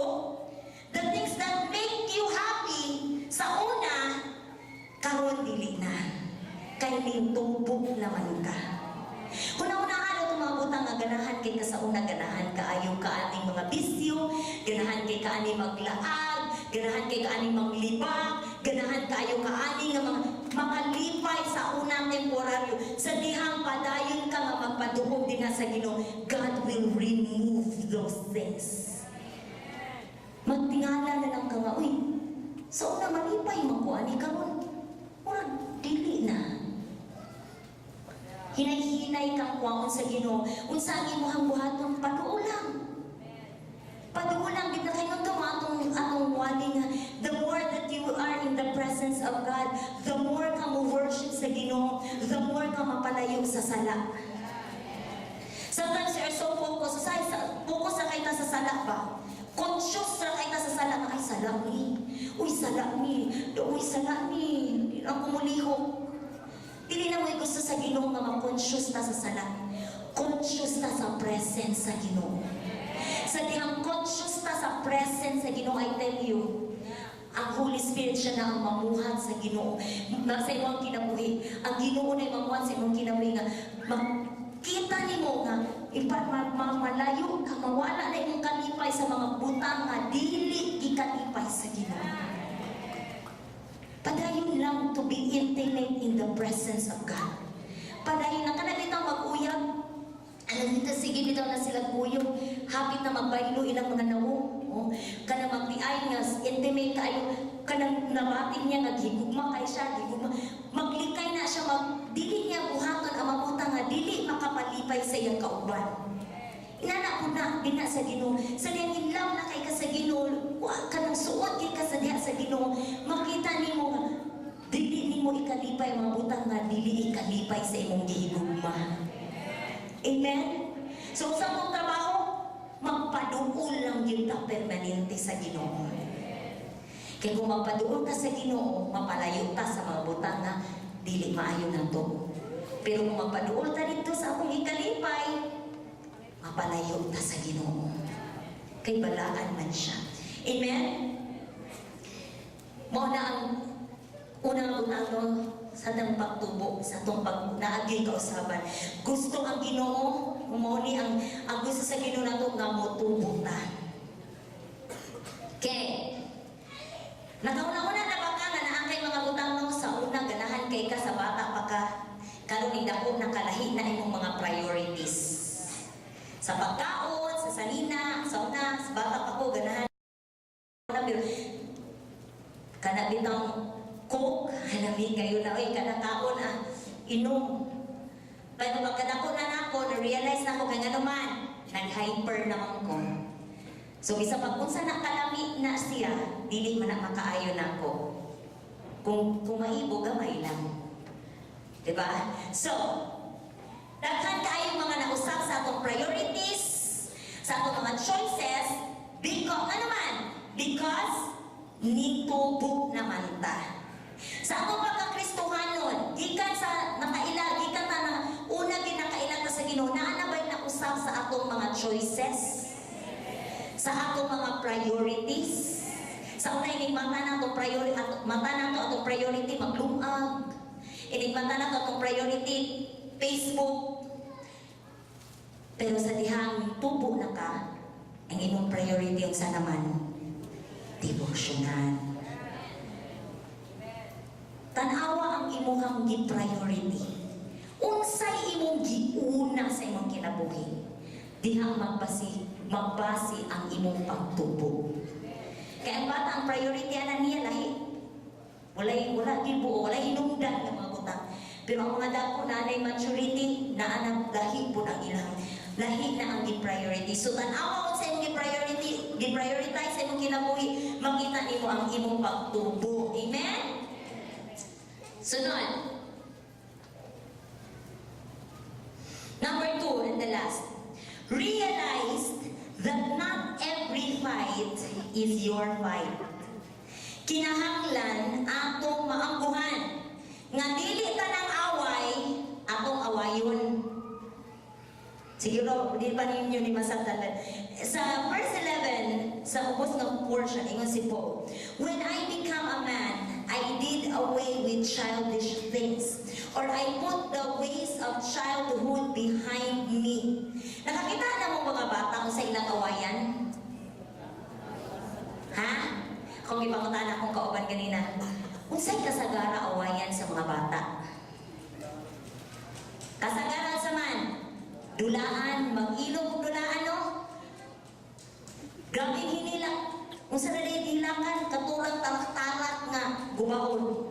the things that make you happy sa una, karon dili na. Kay nitubo naman ka. Kung naunaan itong mga butang nga ganahan kay ka sa una, ganahan kaayo ka aning mga bisyo, ganahan kay ka aning maglaag, ganahan kay ka aning manglibak, ganahan kaayo ka aning nga mga makalipay sa unang temporaryo. Sa dihang padayon ka nga magpaduog din sa Ginoo, God will remove those things. Magtingala na lang ka nga, uy, Sa una malipay man ko ani, karon murag dili na. Hinay-hinay kang kuwaon sa Ginoo. Unsa ang imong buhaton, paduol lang. Paduol lang gid na kay ngadto atong wali nga the more that you are in the presence of God, the more ka mo worship sa Ginoo, the more ka mapalayo sa sala. Sometimes you are so focused, focus sa kay ta sa sala ba? Conscious sa kay ta sa sala nga, "Ay, sala ni. Uy, sala ni. Uy, sala ni. Di na ako mulihok." Dili na mo gusto sa Ginoo nga ma-conscious ta sa sala. Conscious ta sa presence sa Ginoo. Sa dihang conscious ta sa presence sa Ginoo, I tell you, ang Holy Spirit, siya na ang mamuhat sa Ginoo na sa imong kinabuhi. Ang Ginoo na mamuhat sa imong kinabuhi nga makita nimo nga ipa, malayo ka, mawala na imong kalipay sa mga butang nga dili gikalipay sa Ginoo. Padayon lang to be intimate in the presence of God. Padayon lang kana bitaw mag-uyab. Ano dito, sige bitaw na sila kuyog. Hapit na magbaylo ilang mga nawong. Oh, kanang magtiay nga intimate kayo, kanang nabati niya nga gigugma kay siya, gigugma. Maglikay na siya, dili niya buhaton ang mabutang nga dili makapalipay sa iyang kauban. Inana po na, dina sa Ginoo. Sa diyang in love na kay ka sa Ginoo, wa ka nang suot kay ka sa diha sa Ginoo, makita nimo nga dili nimo ikalipay mga butang nga dili ikalipay sa imong gihigugma. Amen? So sa mong trabaho, magpaduol lang gyud ta permanente sa Ginoo. Kay kung magpaduol ka sa Ginoo, mapalayo ta sa mga butang nga dili maayo nato. Pero kung magpaduol ta dito sa akong ikalipay, mapalayo ta sa Ginoo. Kay balaan man siya. Amen? Mao na ang unang butang, no, sa atong pagtubo, sa atong pag naagi kausaban. Gusto ang Ginoo, mao ni ang gusto sa Ginoo nato nga motubo ta. Okay. Nakauna-una na ba ka nga naa kay mga butang, no, sa una ganahan kay ka sa bata pa ka? Karon ning dako na, kalahi na imong mga priorities. Sa pagkaon, sa sanina, sa una, sa bata pa ko ganahan na, pero kana bitang Coke, hanami kayo na, oy, kana kaon ah, inom. Pero pagkadako na nako, na-realize na ko kay ngano man, nag-hyper naman ko. So bisa pag unsa na kalami na siya, dili man na makaayo nako. Kung maibo, gamay lang. Diba? So, daghan kaayong mga nausap sa atong priorities, sa atong mga choices, because, ano man? Because, nitubo naman ta. Sa atong pagkakristohanon, gikan sa nakaila, gikan ta na, una ginakaila ta sa Ginoo, naa na ba'y nausap sa atong mga choices? Sa atong mga priorities? Sa una, inig mata na atong priority, mata na ato atong priority maglungag. Inig mata na ato atong priority Facebook. Pero sa dihang tubo na ka, ang imong priority unsa naman? Devotional. Tanawa ang imuhang gi-priority. Unsay imong giuna sa imong kinabuhi? Diha magbasi ang imong pagtubo. Kaya ang bata, ang priority ana niya lahi. Walay, wala gibuo, walay hinungdan ng mga butang. Pero ang mga dako na nay maturity, naa na lahi po ang ilang lahi na ang gi-priority. So tan-awa unsa imong gi-priority, gi-prioritize sa imong kinabuhi, makita nimo ang imong pagtubo. Amen? Sunod. Number two and the last. Realize that not every fight is your fight. Kinahanglan atong maamguhan nga dili tanang away atong awayon. Siguro, di pa ninyo ni masabtan. Sa verse 11, sa ubos nga portion, ingon si Paul, "When I become a man, I did away with childish things, or I put the ways of childhood behind me." Nakakita na mo mga bata kung sa ilang awayan? Ha? Kung gipangutan akong kauban ganina, unsay kasagara awayan sa mga bata? Kasagaran sa man, dulaan, mag-ilog og dulaan, no? Grabe hinila. Unsa na gilakan katurang tarak-tarak nga gubaon.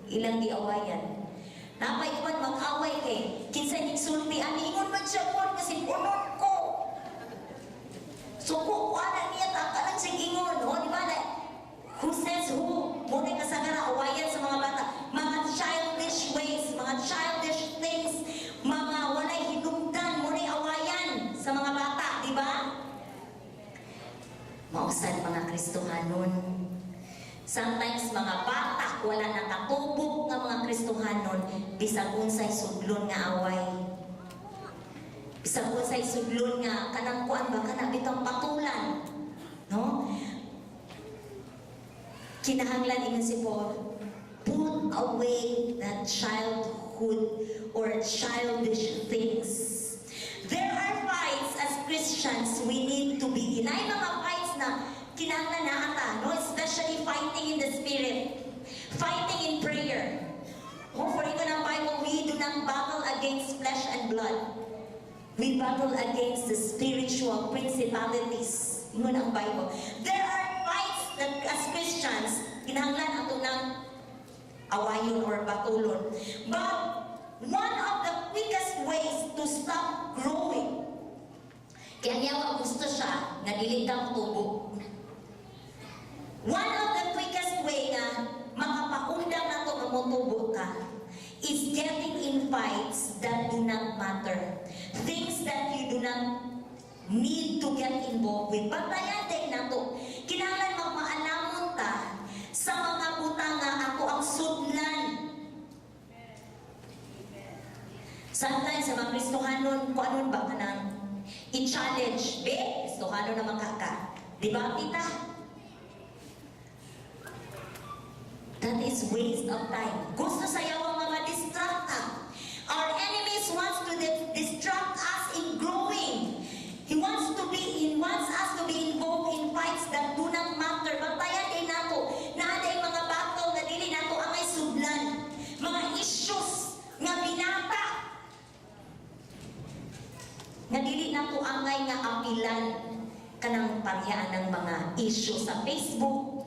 Ilang giawayan. Napay uban mag-away kay kinsa ning sulti ani, ingon man siya kon kasi punon ko. Suko ko ana niya ta kanang sing ingon, o di ba na? Who says who? Mao na kasagara awayan sa mga bata. Mga childish ways, mga childish things, mga walay hinungdan, mao na awayan sa mga bata, di ba? Mausad mga Kristohanon. Sometimes mga bata wala nakatubok nga mga Kristohanon bisag unsay sudlon nga away. Bisag unsay sudlon nga kanang kuan ba, kana bitang patulan. No? Kinahanglan, ingon si Paul, put away that childhood or childish things. There are fights as Christians we need to be in. Ay mga fights na kinahanglan na ata, no? Especially fighting in the spirit. Fighting in prayer. Oh, for ingon ang Bible, we do not battle against flesh and blood. We battle against the spiritual principalities. Ingon ang Bible. There are fights that as Christians, kinahanglan ato ng awayon or batulon. But one of the quickest ways to stop growing, kaya niya gusto siya nga dili ka tubo. One of the quickest way nga makapaundang nato nga motubo ka is getting in fights that do not matter. Things that you do not need to get involved with. Bantayan din nato. Kinahanglan magmaalamon ta sa mga butang nga ato ang sudlan. Sometimes sa mga Kristohanon, kung anon ba kanang i-challenge, be, Kristohanon naman ka ka. Di ba, tita? That is waste of time. Gusto sa yawa nga ma-distract ka. Our enemies wants to distract us in growing. He wants us to be involved in fights that do not matter. Bantayan din nato. Naa day mga battle nga dili nato angay sudlan. Mga issues nga binata nga dili nato angay nga apilan, kanang parehaan ng mga issue sa Facebook.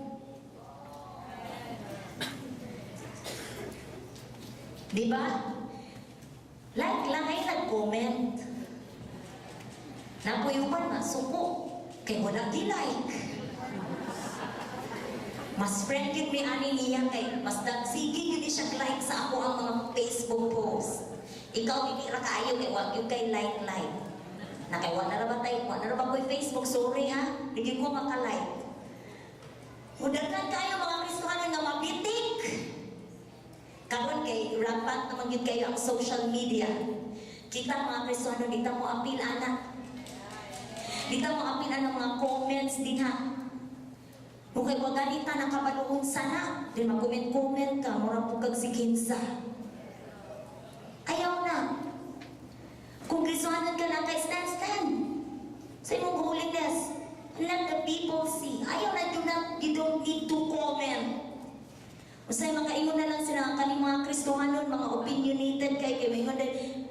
Di ba? Like lang ay nag-comment. Napuyuban nga, suko. Kay wala gi-like. Mas friend gyud mi ani niya kay mas dagsige gyud ni siya like sa ako ang mga Facebook post. Ikaw dili ra kaayo kay wa gyud kay like like. Na kay wa na ra ba tay, wa na ra ba ko'y Facebook, sorry ha. Di gyud ko maka-like. Mudaghan kayo mga Kristohanon nga mabitik. Karon kay rampant naman gyud kayo ang social media. Kita mga Kristohanon, di ta mo apil ana. Di ta mo apil ana mga comments dinha. Kung kay wa ganita nakabaluon sana, di mag-comment-comment ka, mura po kag si Kinsa. Ayaw na. Kung Kristohanon ka lang kay stand, stand. Sa imong holiness. Let the people see. Ayaw na, you don't need to comment. Usay mga ingon na lang sila kaning mga Kristohanon, mga opinionated kay kay maingon din,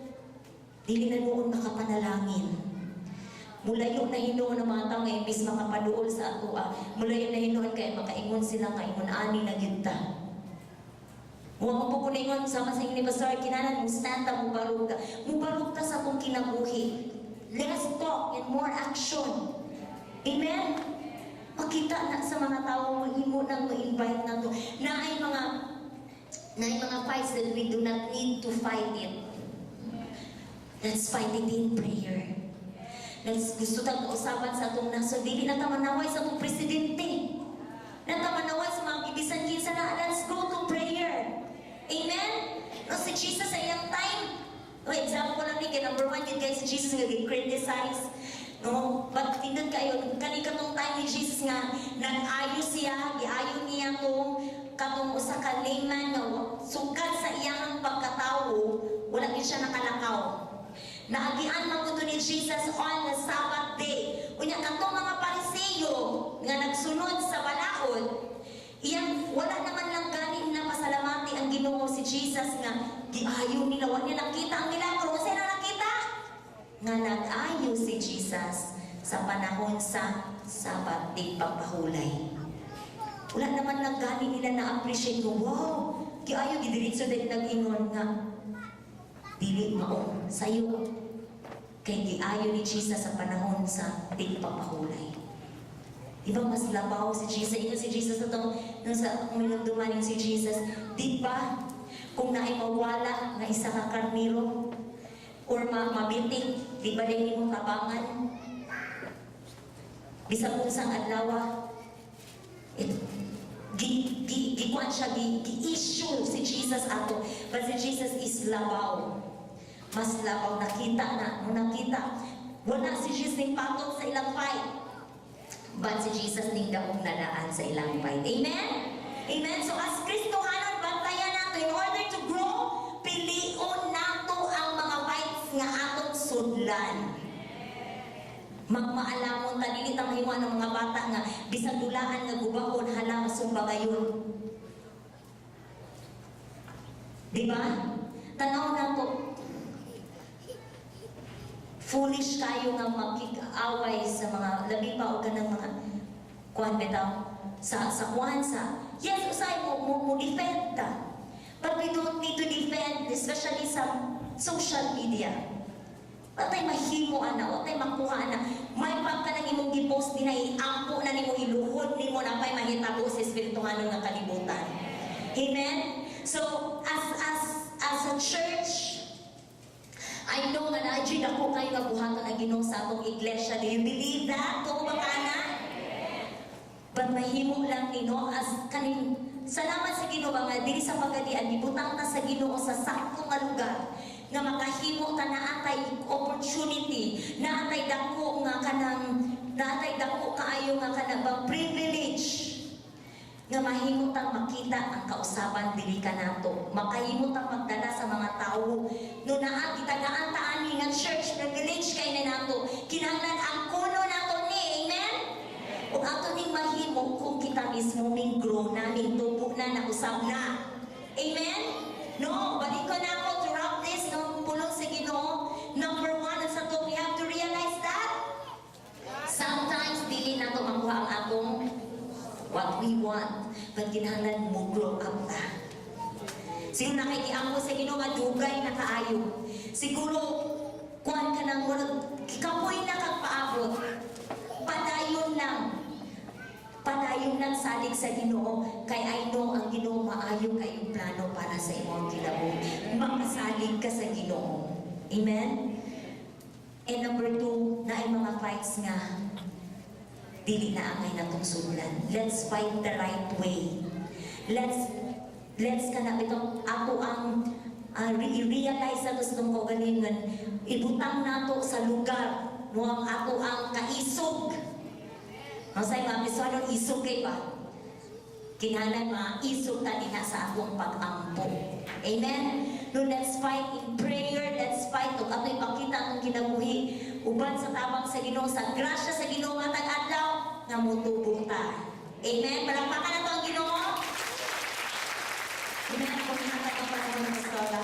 dili na noon makapanalangin. Mulayo na hinuon ang mga tao nga imbis makapaduol sa atoa. Mulayo na hinuon kay makaingon sila nga ingon ani na gyud ta. Wa mo po kuningon sama sa inyo ni Pastor, kinanan mo stand ta, mubarog ka. Mubarog ta sa atong kinabuhi. Less talk and more action. Amen? Makita na sa mga tao mahimo nang ma-invite na to. Na ay mga fights that we do not need to fight it. Let's fight it in prayer. Let's gusto tang kausaban sa atong nasod. Dili na ta manaway sa atong presidente. Na ta manaway sa mga kibisan kinsa na. Let's go to prayer. Amen? No, si Jesus sa iyang time. No, example lang ni kay number one yun guys, si Jesus nga criticize. No, but tindot kayo, kani katong time ni Jesus nga nag-ayo siya, giayo niya tong katong usa ka layman nga sukad sa iyang pagkatawo, wala gyud siya nakalakaw. Naagian man kuto ni Jesus on the Sabbath day. Unya katong mga Pariseyo nga nagsunod sa balaod, iyang wala naman lang gani na pasalamati ang Ginoo si Jesus nga giayo nila, wa niya nakita ang milagro. Unsa na nakita? Nga nag-ayo si Jesus sa panahon sa Sabbath, di pagpahulay. Wala naman lang gani nila na-appreciate ko, "Wow, kaayo gidiretso din nag-ingon nga dili mao sayo," kay giayo ni Jesus sa panahon sa tigpapahulay. Di ba mas labaw si Jesus? Ingon si Jesus atong nung sa akong minumduman si Jesus, di ba kung naay mawala nga isa ka karniro or mabitik, di ba din nimo tabangan? Bisag unsang adlaw, it, gi, gi, gikuan siya, gi-issue si Jesus ato. But si Jesus is labaw. Mas labaw, nakita na, nung nakita, wala si Jesus ning patot sa ilang fight. But si Jesus ning daog na daan sa ilang fight. Amen? Amen? So as Kristohanon, bantayan nato in order to grow, pilion nato ang mga fights nga atong sudlan. Magmaalamon ta, dili ta mahiwa ng mga bata nga bisan dulaan nga gubaon, hala, masumba gayon. Di ba? Tanaw nato. Foolish kayo nga makig-away sa mga labi pa og kanang mga kuan bitaw sa kuan sa, yes, usay mo defend ta, but we don't need to defend, especially sa social media. Watay mahimo ana, watay makuha ana. May pagka nang imong gipost din ay ampo na nimo, iluhod nimo na pay mahitabo sa espirituhanon nga kalibutan. Amen. So as a church, I know nga naa gyud dako kayo nga buhaton ang Ginoo sa atong iglesia. Do you believe that? Tuo ba ka ana? But mahimo lang ni, no, as kaning salamat sa Ginoo ba nga diri sa Pagadian gibutang ta sa Ginoo sa sakto nga lugar nga makahimo ta, naa tay opportunity, naa tay dako nga kanang, naa tay dako kaayo nga kanang bang privilege nga mahimo tang makita ang kausaban diri kanato. Makahimo tang magdala sa mga tawo. No naa kita ta ani nga church, privilege kay na nato. Kinahanglan ang kuno nato ni, amen? Ug ato ning mahimo kung kita mismo ning grow na, ning tubo na, nausab na. Amen? No, balik ko na ako to wrap this, no, pulong sa Ginoo. Number one, sa to, we have to realize that sometimes dili nato makuha ang atong what we want, but kinahanglan mo grow up ta. Siguro nakikiampo sa Ginoo nga dugay na kaayo. Siguro kuan ka nang murag kapoy na kag paabot. Padayon lang. Padayon lang salig sa Ginoo kay I know ang Ginoo maayo kayong plano para sa imong kinabuhi. Makasalig ka sa Ginoo. Amen? And number two, naay mga fights nga dili na angay natong sudlan. Let's fight the right way. Let's kana bitong ato ang i-realize nato sa itong kaugalingon, ibutang nato sa lugar mo ang ato ang kaisog. Ang sa mga Bisonon, isog kay ba? Kinahanglan maisog ta dinha sa atong pag-ampo. Amen? No, let's fight in prayer. Let's fight. Ug ato ipakita atong kinabuhi uban sa tabang sa Ginoo, sa grasya sa Ginoo matag adlaw nga motubo ta. Amen? Palakpakan nato ang Ginoo. Amen. Kung hatag ang panahon ng pastora.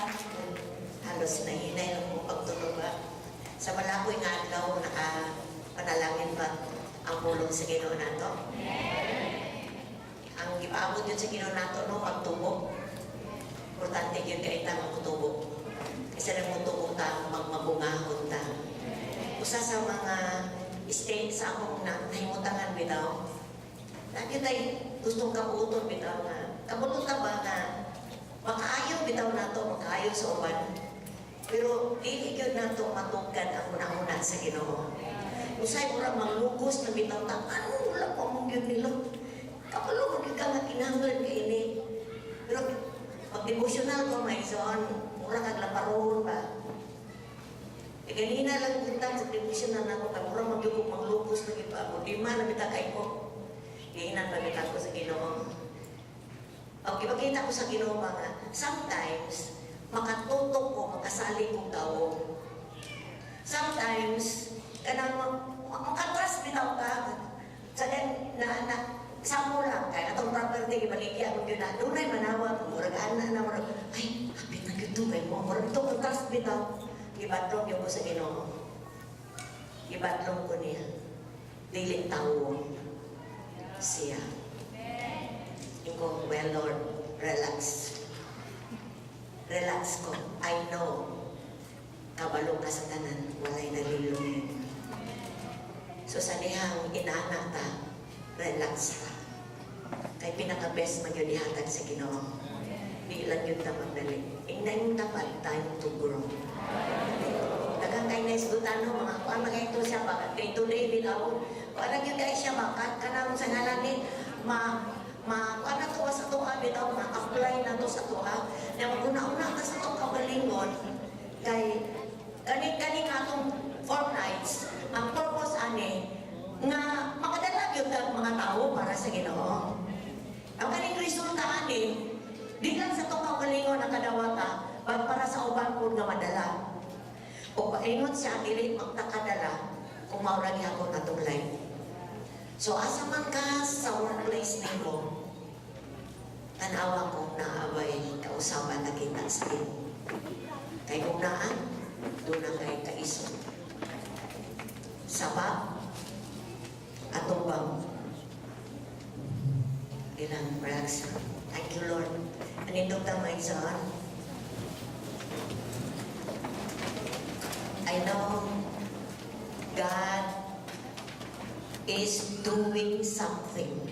Halos nahinay ang akong pagtulo ba. Sa malakoy nga adlaw, naka panalangin ba ang pulong sa Ginoo nato? Ang gipaabot yun sa Ginoo nato, no, pagtubo. Importante yun kay ta nga mutubo. Kasi nang mutubo ta, magmabungahon ta. Usa sa mga state sa akong na, nahimutangan bitaw. Lagi tay gustong kabuoton bitaw nga. Kabuoton ta ba nga makaayo bitaw nato, makaayo sa uban. Pero dili gyud nato matugkan ang una-una sa Ginoo. Usay mura manglugos na bitaw ta, ano wala pa mong gyud nilo. Kabalo mo gyud ka nga kinahanglan kay ini. Pero pag devotional ko, may son, mura kag laparoon ba. E ganina lang buntag sa devotional nako kay mura man gyud ko manglugos na gyud pa ako. Di man na bitaw kay ko. Giinan pa bitaw ko sa Ginoo. Ang ipakita ko sa Ginoo mga sometimes makatutok ko, makasalig kong tao. Sometimes kanang makatrust bitaw ka sa na na samo lang kay atong property gibaligya mo gyud na dunay manawag, murag ana na, murag ay hapit na gyud to kay mo, murag to trust bitaw. Gibatlong gyud ko sa Ginoo, gibatlong ko niya, dili tawo siya. ko, "Well, Lord, relax. Relax ko. I know, kabalo ka sa tanan, walay nalilungin." So sa dihang inana ta, relax ta. Kay pinaka-best man gyud ihatag sa Ginoo. Di lang gyud ta magdali. Ingnan dapat time to grow. Daghang kay na isgutan no, mga kuan mga ito siya ba kay today bitaw. Kuan gyud kay siya ba kanang sa ngalan ni ma ma kuan na to sa tuwa bitaw, ma-apply na to sa tuwa. Na maguna-una ta sa atong kaugalingon kay kani kani atong 4 nights, ang purpose ani nga makadala gyud ang mga tao para sa Ginoo. Ang kaning resulta ani, di lang sa atong kaugalingon nakadawata, but para sa uban pud nga madala. O paingon siya, dili magtakadala kung mao ra gihapon atong life. So asa man ka sa workplace nimo, tanawa kung naa bay kausaban nakita sa imo. Kay kung naa, duna kay kaisog. Sabab, atubang, ilang relax. Thank you, Lord. Anindot ta, my son. I know God is doing something.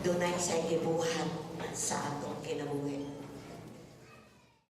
Dunay siya gibuhat sa atong kinabuhi.